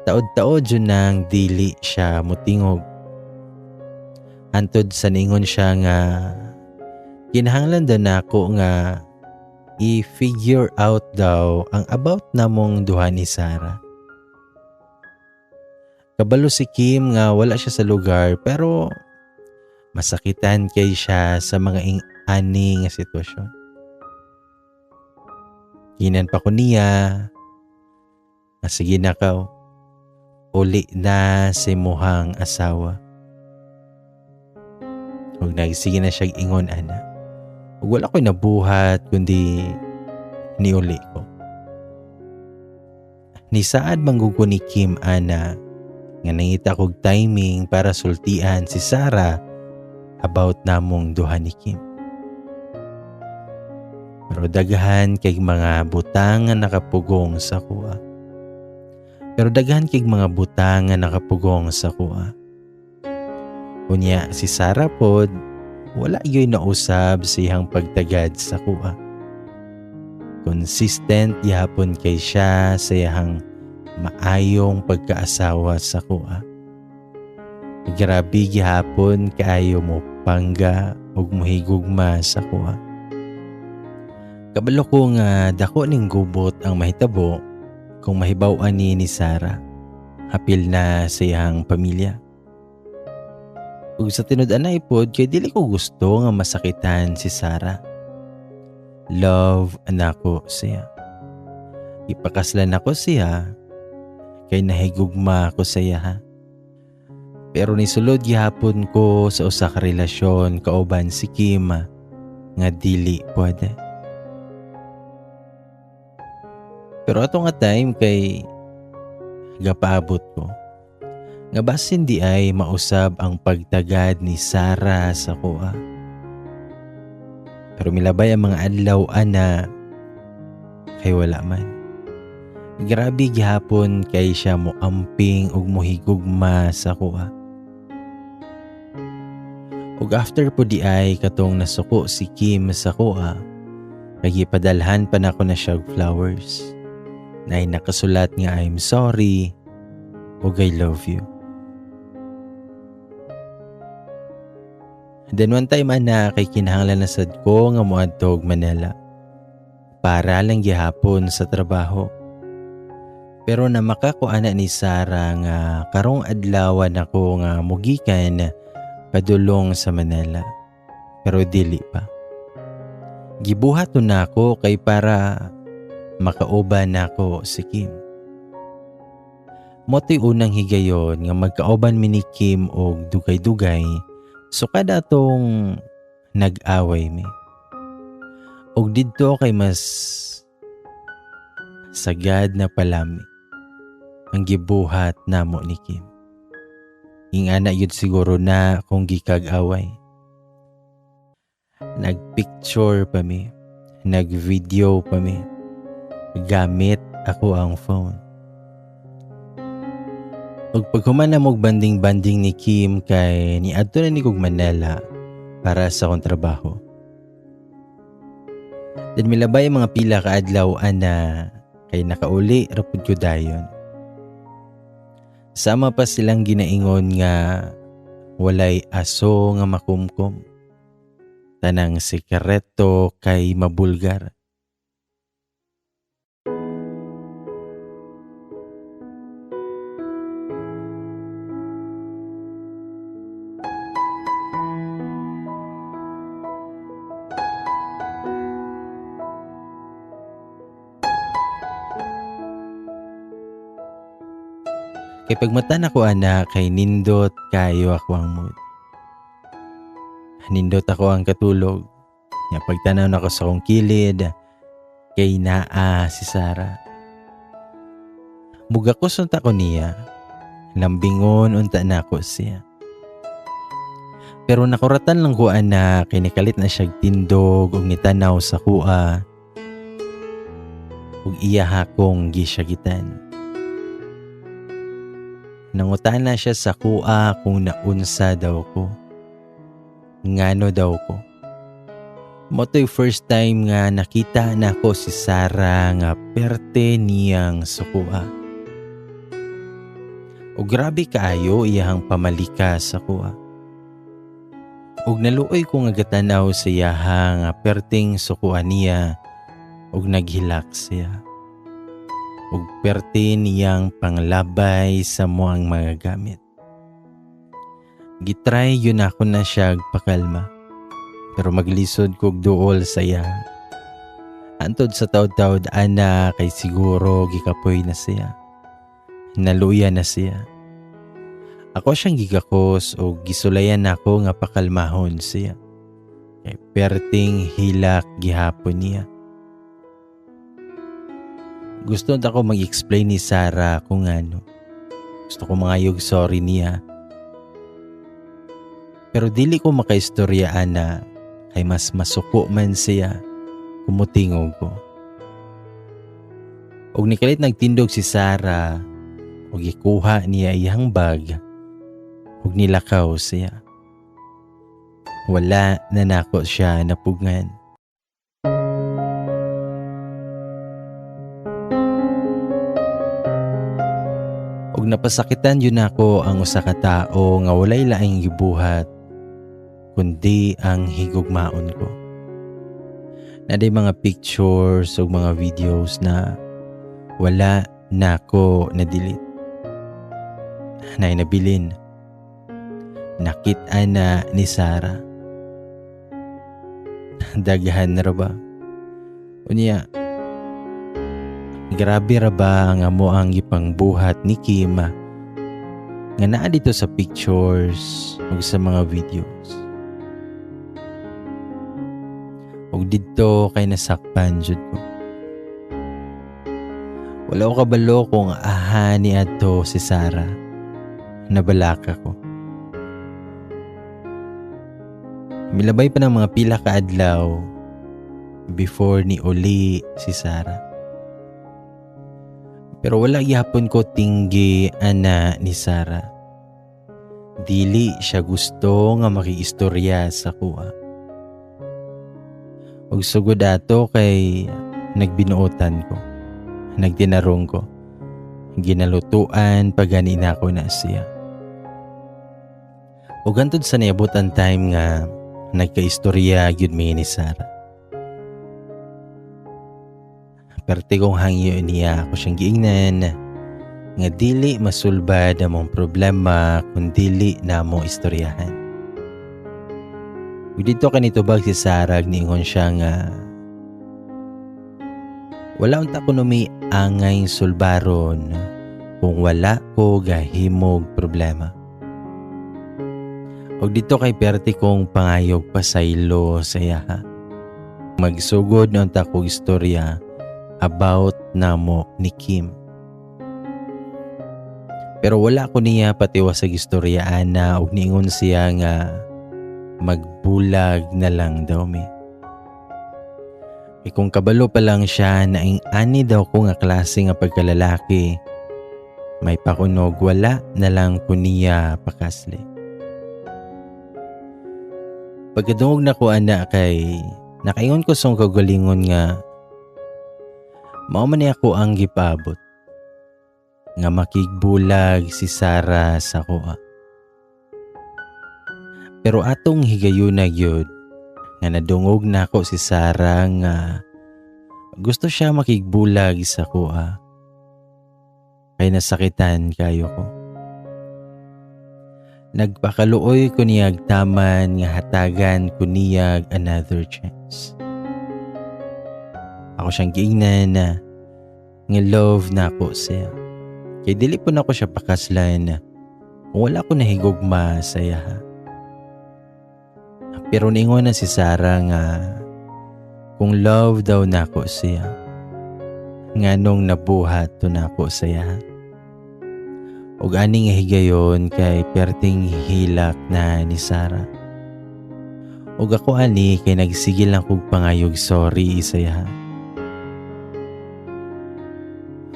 Taod-taod jud nang dili siya mutingog. Hantod sa ningon siya nga kinahanglan daw nako nga i-figure out daw ang about namong duha ni Sarah. Kabalo si Kim nga wala siya sa lugar pero masakitan kay siya sa mga ing-ani nga sitwasyon. Giingnan pa ko niya nga sige na kaw, uli na sa imuhang asawa. Ug nagsige na siya ingon ana. Ug wala ko'y nabuhat kundi niuli ko. Nisaad man gud ko ni Kim ana nga nangita kog timing para sultian si Sarah about namong duha ni Kim. Pero daghan kay mga butang nga nakapugong sa kuha. Pero daghan kay mga butang nga nakapugong sa kuha. Unya si Sarah pod wala gyoy nausab sa iyang pagtagad sa kuha. Consistent gihapon kay siya sa iyang maayong pagkaasawa sa kuha. Grabe gihapon kaayo mo pangga ug mohigugma sa kuha. Kabalo ko nga dako ning gubot ang mahitabo kung mahibaw-an ni Sarah, hapil na sa iyang pamilya. Ug sa tinud-anay pod kay dili ko gusto nga masakitan si Sarah. Love nako siya. Ipakaslan ako siya kay nahigugma ko sa iya ha. Pero nisulod gihapon ko sa usa ka relasyon kauban si Kim nga dili pwede. Pero ato nga time kay gapaabot ko. Nga basin di ay mausab ang pagtagad ni Sarah sa kuha. Pero milabay ang mga adlaw ana kay wala man. Grabe gihapon kay siya moamping ug mohigugma sa kuha. Ug after po di ay katong nasuko si Kim sa kuha, kay gipadalhan pa nako na siya og flowers. Na ay nakasulat nga I'm sorry ug I love you. Then one time ana kay kinahanglan na sad ko nga moadto og Manila para lang gihapon sa trabaho. Pero namaka ko ana ni Sarah nga karong adlawan ako nga mugikan padulong sa Manila. Pero dili pa. Gibuhat na ako kay para makauban nako si Kim. Moto'y unang higayon nga magkauban mi ni Kim og dugay-dugay, so kada atong nag-away mi. Og didto kay mas sagad na palami ang gibuhat namo ni Kim. Ingana yun siguro na kung gikag-away. Nagpicture pa mi, nag-video pa mi, gamit ako ang phone. Ug paghuman na mog banding-banding ni Kim kay niadto na ni kog Manila para sa akong trabaho. Then milabay mga pila ka adlaw ana kay nakauli ra pud ko dayon. Sama pa silang ginaingon nga walay aso nga makumkum. Tanang sikreto kay mabulgar. Kay pagmata na ko ana kay nindot kayo ako ang mood. Nindot ako ang katulog. Nga pagtanaw nako sa akong kilid kay naa si Sarah. Mugakos unta ko niya. Lambingon unta nako siya. Pero nakuratan lang ko ana kay nikalit na siyag tindog ug nitanaw sa kuha ug iya hakong gisyagitan. Nangutana siya sa kuha kung naunsa daw ko. Ngano daw ko. Moto'y first time nga nakita nako si Sarah nga perte niyang sukuha. O grabe kaayo iyahang pamalika sa kuha. Og naluoy ko nga gatanaw sa iyaha nga perting sukuha niya og naghilak siya. Og perte niyang panglabay sa muang mga gamit. Gitry yun ako na siya pakalma. Pero maglisod kog duol sa iya. Antod sa taod-taod ana kay siguro gikapoy na siya. Naluya na siya. Ako siyang gigakos o gisulayan ako nga pakalmahon siya. Kay perting hilak gihapon niya. Gusto na ako mag-explain ni Sarah kung ano. Gusto ko mangayog sorry niya. Pero dili ko makaistorya ana kay mas masuko man siya kumutingog ko. Og nikalit nagtindog si Sarah og gikuha niya iyang bag ug nilakaw siya. Wala na nako siya napugngan. Ug napasakitan yun ako ang usa ka tawo nga walay laing gibuhat kundi ang higugmaon ko. Naday mga pictures ug mga videos na wala nako na-delete. Nay nabilin. Nakit-an na ni Sarah. Daghan na ra ba? Unya, grabe ra ba ang amo ang gipangbuhat ni Kim nga naa dito sa pictures ug sa mga videos. Ug didto kay nasakpan jud ko. Wala ko kabalo kung aha ni adto si Sarah. Nabalaka ko. Milabay pa ng mga pila ka adlaw before ni uli si Sarah. Pero wala gihapon ko tinggi ana ni Sarah. Dili siya gusto nga makiistorya sa kuha. Ug sugod ato kay nagbinuotan ko, nagtinarong ko, ginalutuan pagani na ako na siya. Ug hantod sa niabot ang time nga nagkaistorya gyud mi ni Sarah. Perte kong hangyo niya ako siyang giingnan nga dili masulbad among problema kung dili na mo istoryahan. Ug didto kanitubag si Sarah, niingon siya nga wala unta ko numi angay sulbaron kung wala ko gahimog problema. Ug dito kay perte kong pangayog pasaylo sa iyaha. Magsugod na unta kog istorya about namo ni Kim. Pero wala ko niya patiwas sa istorya ana ug niingon siya nga magbulag na lang daw mi. E kung kabalo pa lang siya na ing ani daw ko nga klase nga pagkalalaki, may pakunog wala na lang ko niya pakasli. Pagkadungog na ko ana kay Nakaingon ko sa akong kaugalingon nga mao man ni ako ang gipaabot nga makigbulag si Sarah sa akoa. Pero atong higayuna gyud nga nadungog nako si Sarah nga gusto siya makigbulag sa akoa, kay nasakitan kayo ko. Nagpakaluoy ko niyag taman nga hatagan ko niyag another chance. Ako siyang giingnan na nga love na ako siya. Kay dili po nako siya pakaslan kung wala ko nahigugma sa iya. Pero niingon na si Sarah nga kung love daw nako siya, nganong nabuhat to nako sa iya. Ug ani nga higayon kay perting hilak na ni Sarah. Ug ako ani kay nagsige lang kog pangayog sorry sa iya.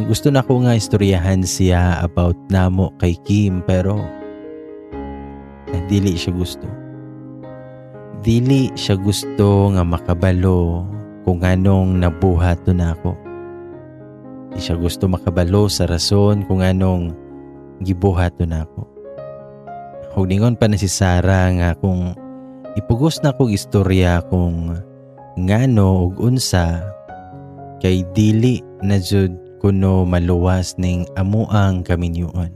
Gusto na ko nga istoryahan siya about namo kay Kim, pero dili siya gusto. Dili siya gusto nga makabalo kung anong nabuhat to nako. Di siya gusto makabalo sa rason kung anong gibuhat to nako. Ug ningon pa na si Sarah nga kung ipugos na kog istorya kung ngano ug unsa, kay dili na jud kuno maluwas ning amuang kaminyuon.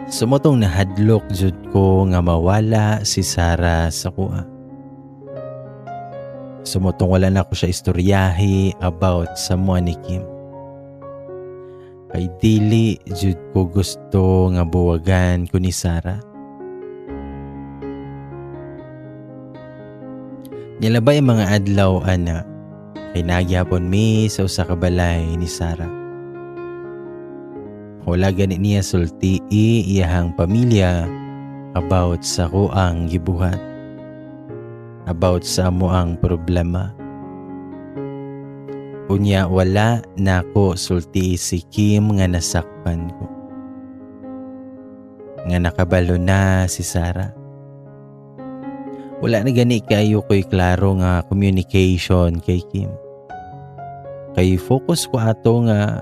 Sumotong nahadlok jud ko nga mawala si Sarah sa kuha. Sumotong wala na ko siya istoryahi about sa mua ni Kim. Kay dili jud ko gusto nga buwagan ko ni Sarah. Nilabay ang mga adlaw ana, kay nagyapon mi sa usa ka balay ni Sarah. Wala gani niya sultii iyahang pamilya about sa kuang gibuhat, about sa amuang problema. Unya wala nako sultii si Kim nga nasakpan ko, nga nakabalo na si Sarah. Wala na gani kayo ko'y klaro nga communication kay Kim. Kay focus ko ato nga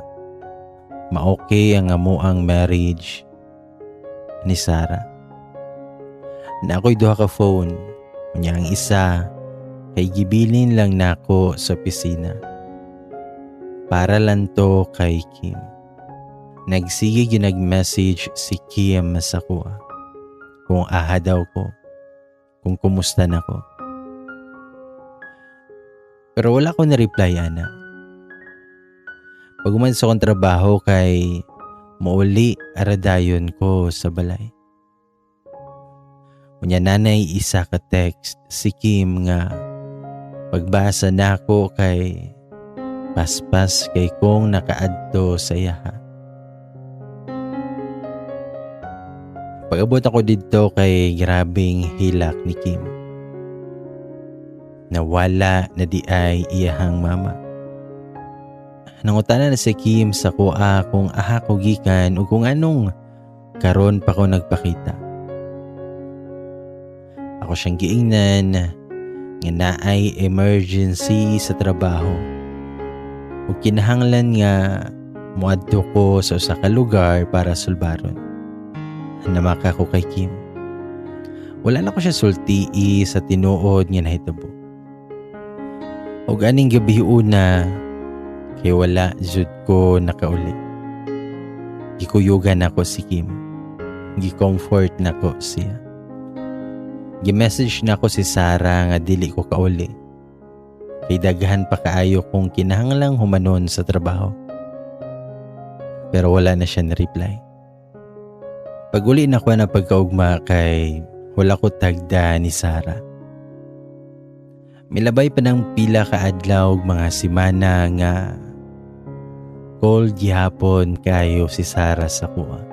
ma-okay ang amuang marriage ni Sarah. Na ako'y duha ka phone. Unya ang isa kay gibilin lang nako sa opisina. Para lang to kay Kim. Nagsige ginag-message si Kim sa kuha. Kung aha daw ko. Kung kumusta na ko. Pero wala ko na-reply, ana. Pag uman sa akong trabaho kay mauli aradayon ko sa balay. Unya nanay isa ka text si Kim nga pagbasa nako kay paspas kay kong nakaadto sa iyaha. Pag-abot ako didto kay grabing hilak ni Kim. Nawala na di ay iyahang mama. Nangutana na si Kim sa kuha kung aha ko gikan o kung anong karon pa ko nagpakita. Ako siyang giingnan nga naay emergency sa trabaho. O kinahanglan nga moadto ko sa usa ka lugar para sulbaron. Namaka ko kay Kim. Wala na ko siya sultii sa tinuod nga nahitabo. Og aning gabi una kay wala jud ko nakauli. Gikuyugan nako si Kim. Gi-comfort nako siya. Gi-message nako si Sarah nga dili ko kauli. Kay daghan pa kaayo kong kinahanglang humanon sa trabaho. Pero wala na siya na-reply. Pag-uli na ko na pagkaugma kay wala ko tagda ni Sarah. Milabay pa ng pila ka adlaw ug mga semana nga cold gihapon kayo si Sarah sa kuha.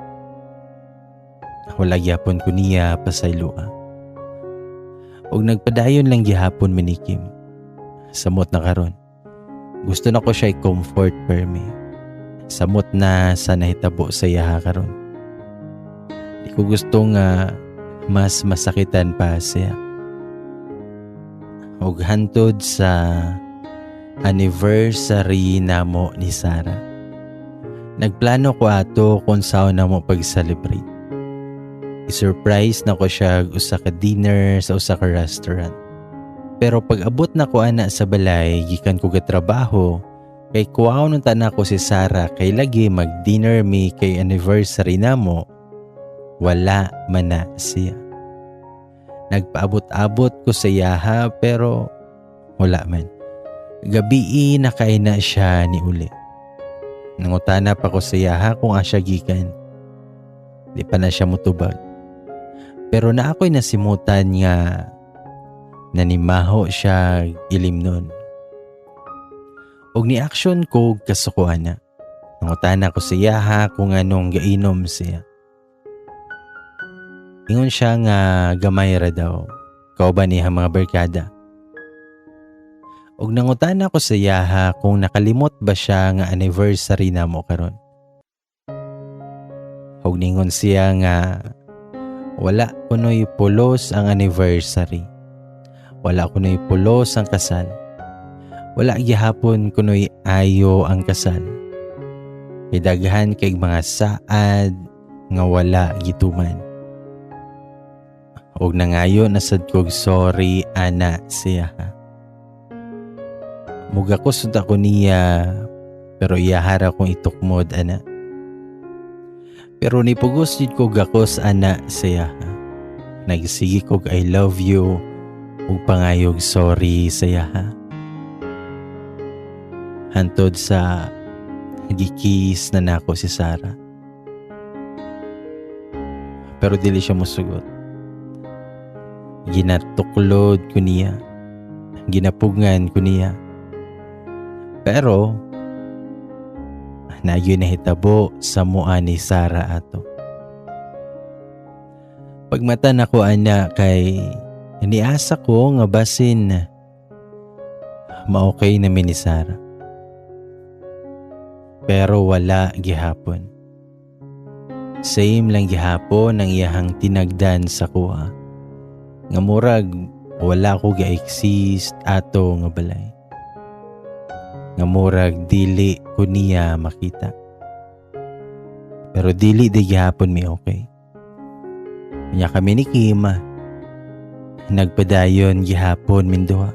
Wala gihapon ko niya pasayloa. Og nagpadayon lang gihapon mi ni Kim. Samot na karon. Gusto na ko siya i-comfort per me. Samot na sa nahitabo sa iyaha karon. Di ko gusto nga mas masakitan pa siya. Ug hantod sa anniversary namo ni Sarah. Nagplano ko ato kung saan namo pag-celebrate. I-surprise na ko siya og usa ka dinner sa usa ka restaurant. Pero pag abot na ko ana sa balay gikan ko gatrabaho, kay kuwaon unta nako si Sarah kay lagi mag-dinner mi kay anniversary namo, wala man na siya. Nagpaabot-abot ko sa iyaha pero wala man. Gabii na kay na siya ni uli. Nangutana pa ko sa iyaha kung asa gikan. Di pa na siya mutubag. Pero na ako'y nasimutan nga nanimaho siya ilimnon. Og ni action ko og kasukuan na. Nangutana ko sa iyaha kung anong gainom siya. Ingon siya nga gamay ra daw. Kauban niya mga barkada. Og nangutana ko sa iyaha kung nakalimot ba siya nga anniversary namo karon. Og ningon siya nga wala kuno'y pulos ang anniversary. Wala kuno'y pulos ang kasal. Wala gihapon kuno'y ayo ang kasal. Kay daghan kay mga saad nga wala gituman. Og nangayo na sad kog sorry ana siya. Mugakos unta ko niya pero iyahara kong itukmod ana. Pero nipugos jud ko gakos ana siya. Nagsige kog "I love you" ug pangayog sorry sa iyaha. Hantod sa gikiss na nako si Sarah. Pero dili siya musugot. Ginatuklod ko niya. Ginapugngan ko niya. Pero nayo nahitabo sa mua ni Sarah ato. Pagmata nako ana kay niasa ko nga basin maokay na mi ni Sarah. Pero wala gihapon. Same lang gihapon ang iyahang tinagdan sa kuha. Nga murag wala ko ga-exist ato nga balay. Nga murag dili ko niya makita. Pero dili di gihapon mi okay. Nya kami ni Kim, nagpadayon gihapon minduha.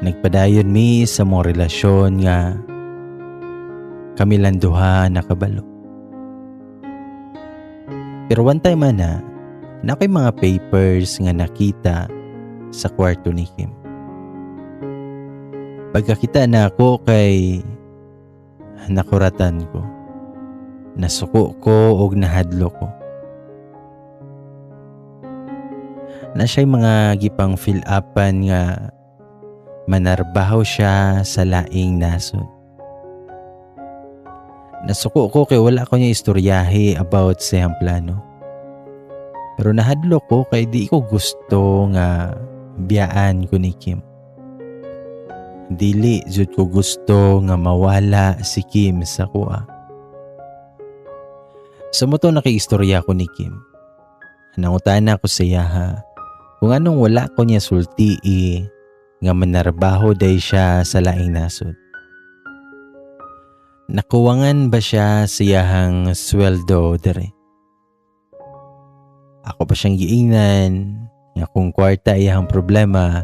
Nagpadayon mi sa mga relasyon nga kami lang duha nakabalo. Pero one time ana, na ako'y mga papers nga nakita sa kwarto ni Kim. Pagkakita na ako kay nakuratan ko. Nasuko ko og nahadlo ko. Na siya'y mga gipang fill upan nga manarbaho siya sa laing nasod. Nasuko ko kay wala ko niya istoryahe about sa iyang plano. Pero nahadlo ko kay di ko gusto nga biyaan ko ni Kim. Dili jud ko gusto nga mawala si Kim sa kuha. Sa moto nakiistorya ko ni Kim. Nangutana ko sa iyaha kung anong wala ko niya sultii nga manarbaho day siya sa laing nasod. Nakuwangan ba siya sa iyahang sweldo dere? Ako pa siyang giingnan nga kung kwarta iyahang problema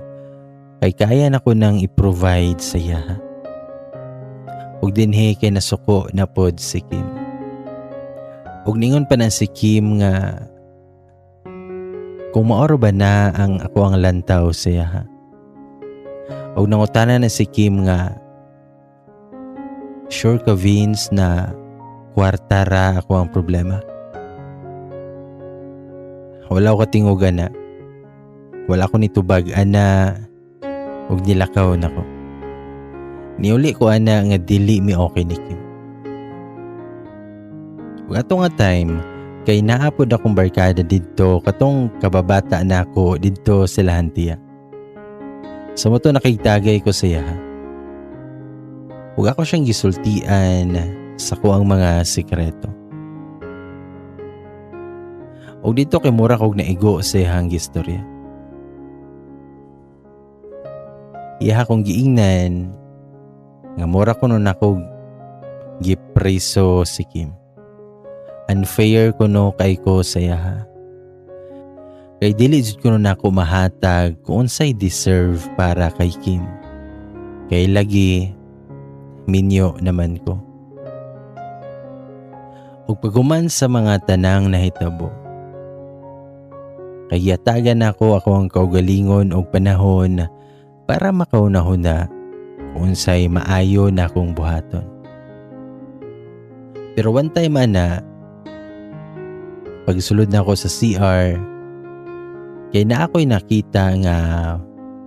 kay kaya na ko nang i-provide sa iyaha. Ug dinhi kay nasuko na pod si Kim. Ug ningon pa na si Kim nga kung maoro ba na ang ako ang lantaw sa iyaha. Ug nangutana na si Kim nga sure ka, Vince, na kwarta ra ako ang problema. Wala ko katingog ana. Wala ko nitubag ana ug nilakaw nako. Niuli ko ana nga dili mi okay ni Kim. Ug ato nga time kay naa pod akong barkada didto katong kababata nako didto sa Lahantia. Sa mo to nakigtagay ko sa iyaha. Ug ako siyang gisultian sa kuang mga sikreto. Ug dito kay mura kog naigo sa iyang gistorya. Iya akong giingnan nga mura kuno nako gipreso si Kim. Unfair kuno kay ko sa iyaha. Kay dili jud kuno nako mahatag kung unsay deserve para kay Kim. Kay lagi minyo naman ko. Ug paghuman sa mga tanang nahitabo, kay giatagan nako ako ang kaugalingon og panahon para makahuna-huna kung unsay maayo na akong buhaton. Pero one time ana, pagsulod na ako sa CR, kay naa ako'y nakita nga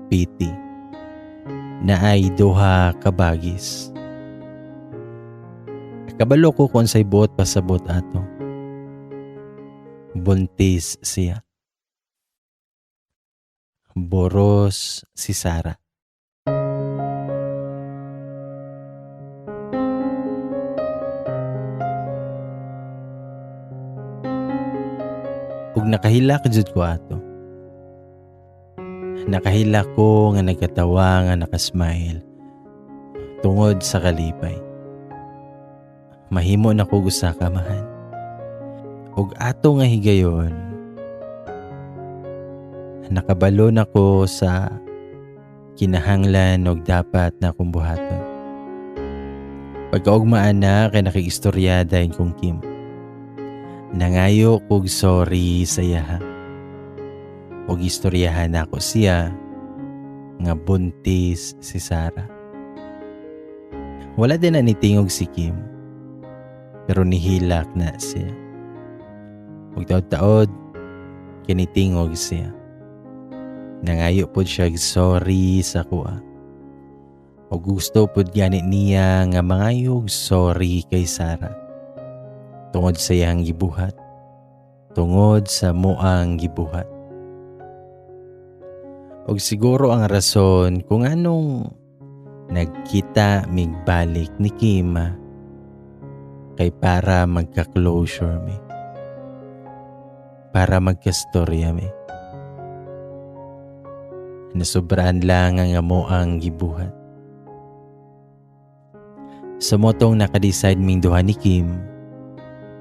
PT na ay duha ka baggies. Kabalo ko kung unsay buot pasabot ato. Buntis siya. Boros si Sarah. Ug nakahilak jud ko ato. Nakahilak ko nga nagkatawa nga nakasmile tungod sa kalipay. Mahimo na ko usa ka amahan. Ug ato nga higayon, nakabalo na ko sa kinahanglan og dapat na akong buhaton. Pagkaugmaan na kay nakiistorya dayon kong Kim. Nangayo kog sorry sa iyaha. Og istoryahan nako siya nga buntis si Sarah. Wala din na nitingog si Kim, pero nihilak na siya. Ug taod-taod, kinitingog siya. Nangayo pod siya sorry sa kuha. O gusto pod gani niya nga mangayog sorry kay Sarah. Tungod sa iyang gibuhat. Tungod sa moang gibuhat. Og siguro ang rason kung anong nagkita migbalik ni Kim kay para magka-closure mi. Para magkastorya mi. Nasubraan lang ang amo ang gibuhat. Sa motong nakadecide ming duha ni Kim,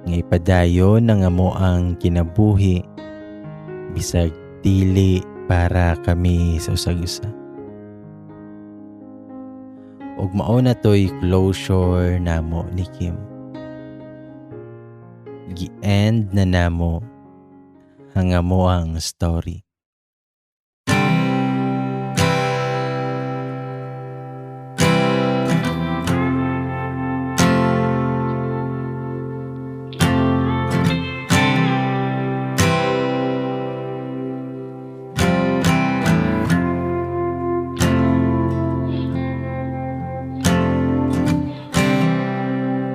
nga ipadayon ang amo ang kinabuhi, bisag dili para kami sa usag-usa. Ug mao na to'y closure namo ni Kim. Gi-end na namo ang amo ang story.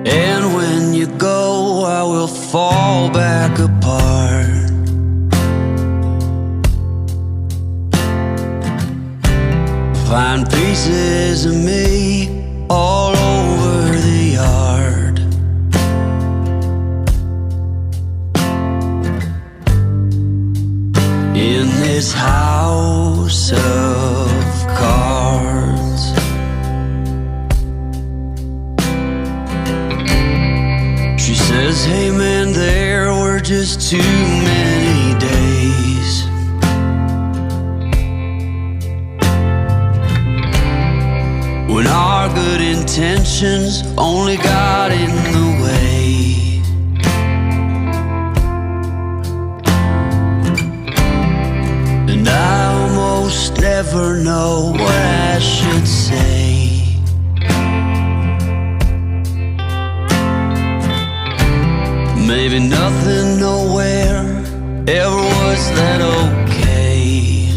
And when you go, I will fall back apart. Find pieces of me all over the yard. In this house of cards. She says, hey man, there were just too many days when our good intentions only got in the way. And I almost never know what I should say. Maybe nothing nowhere ever was that okay.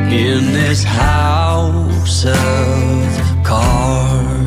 In this house of cards.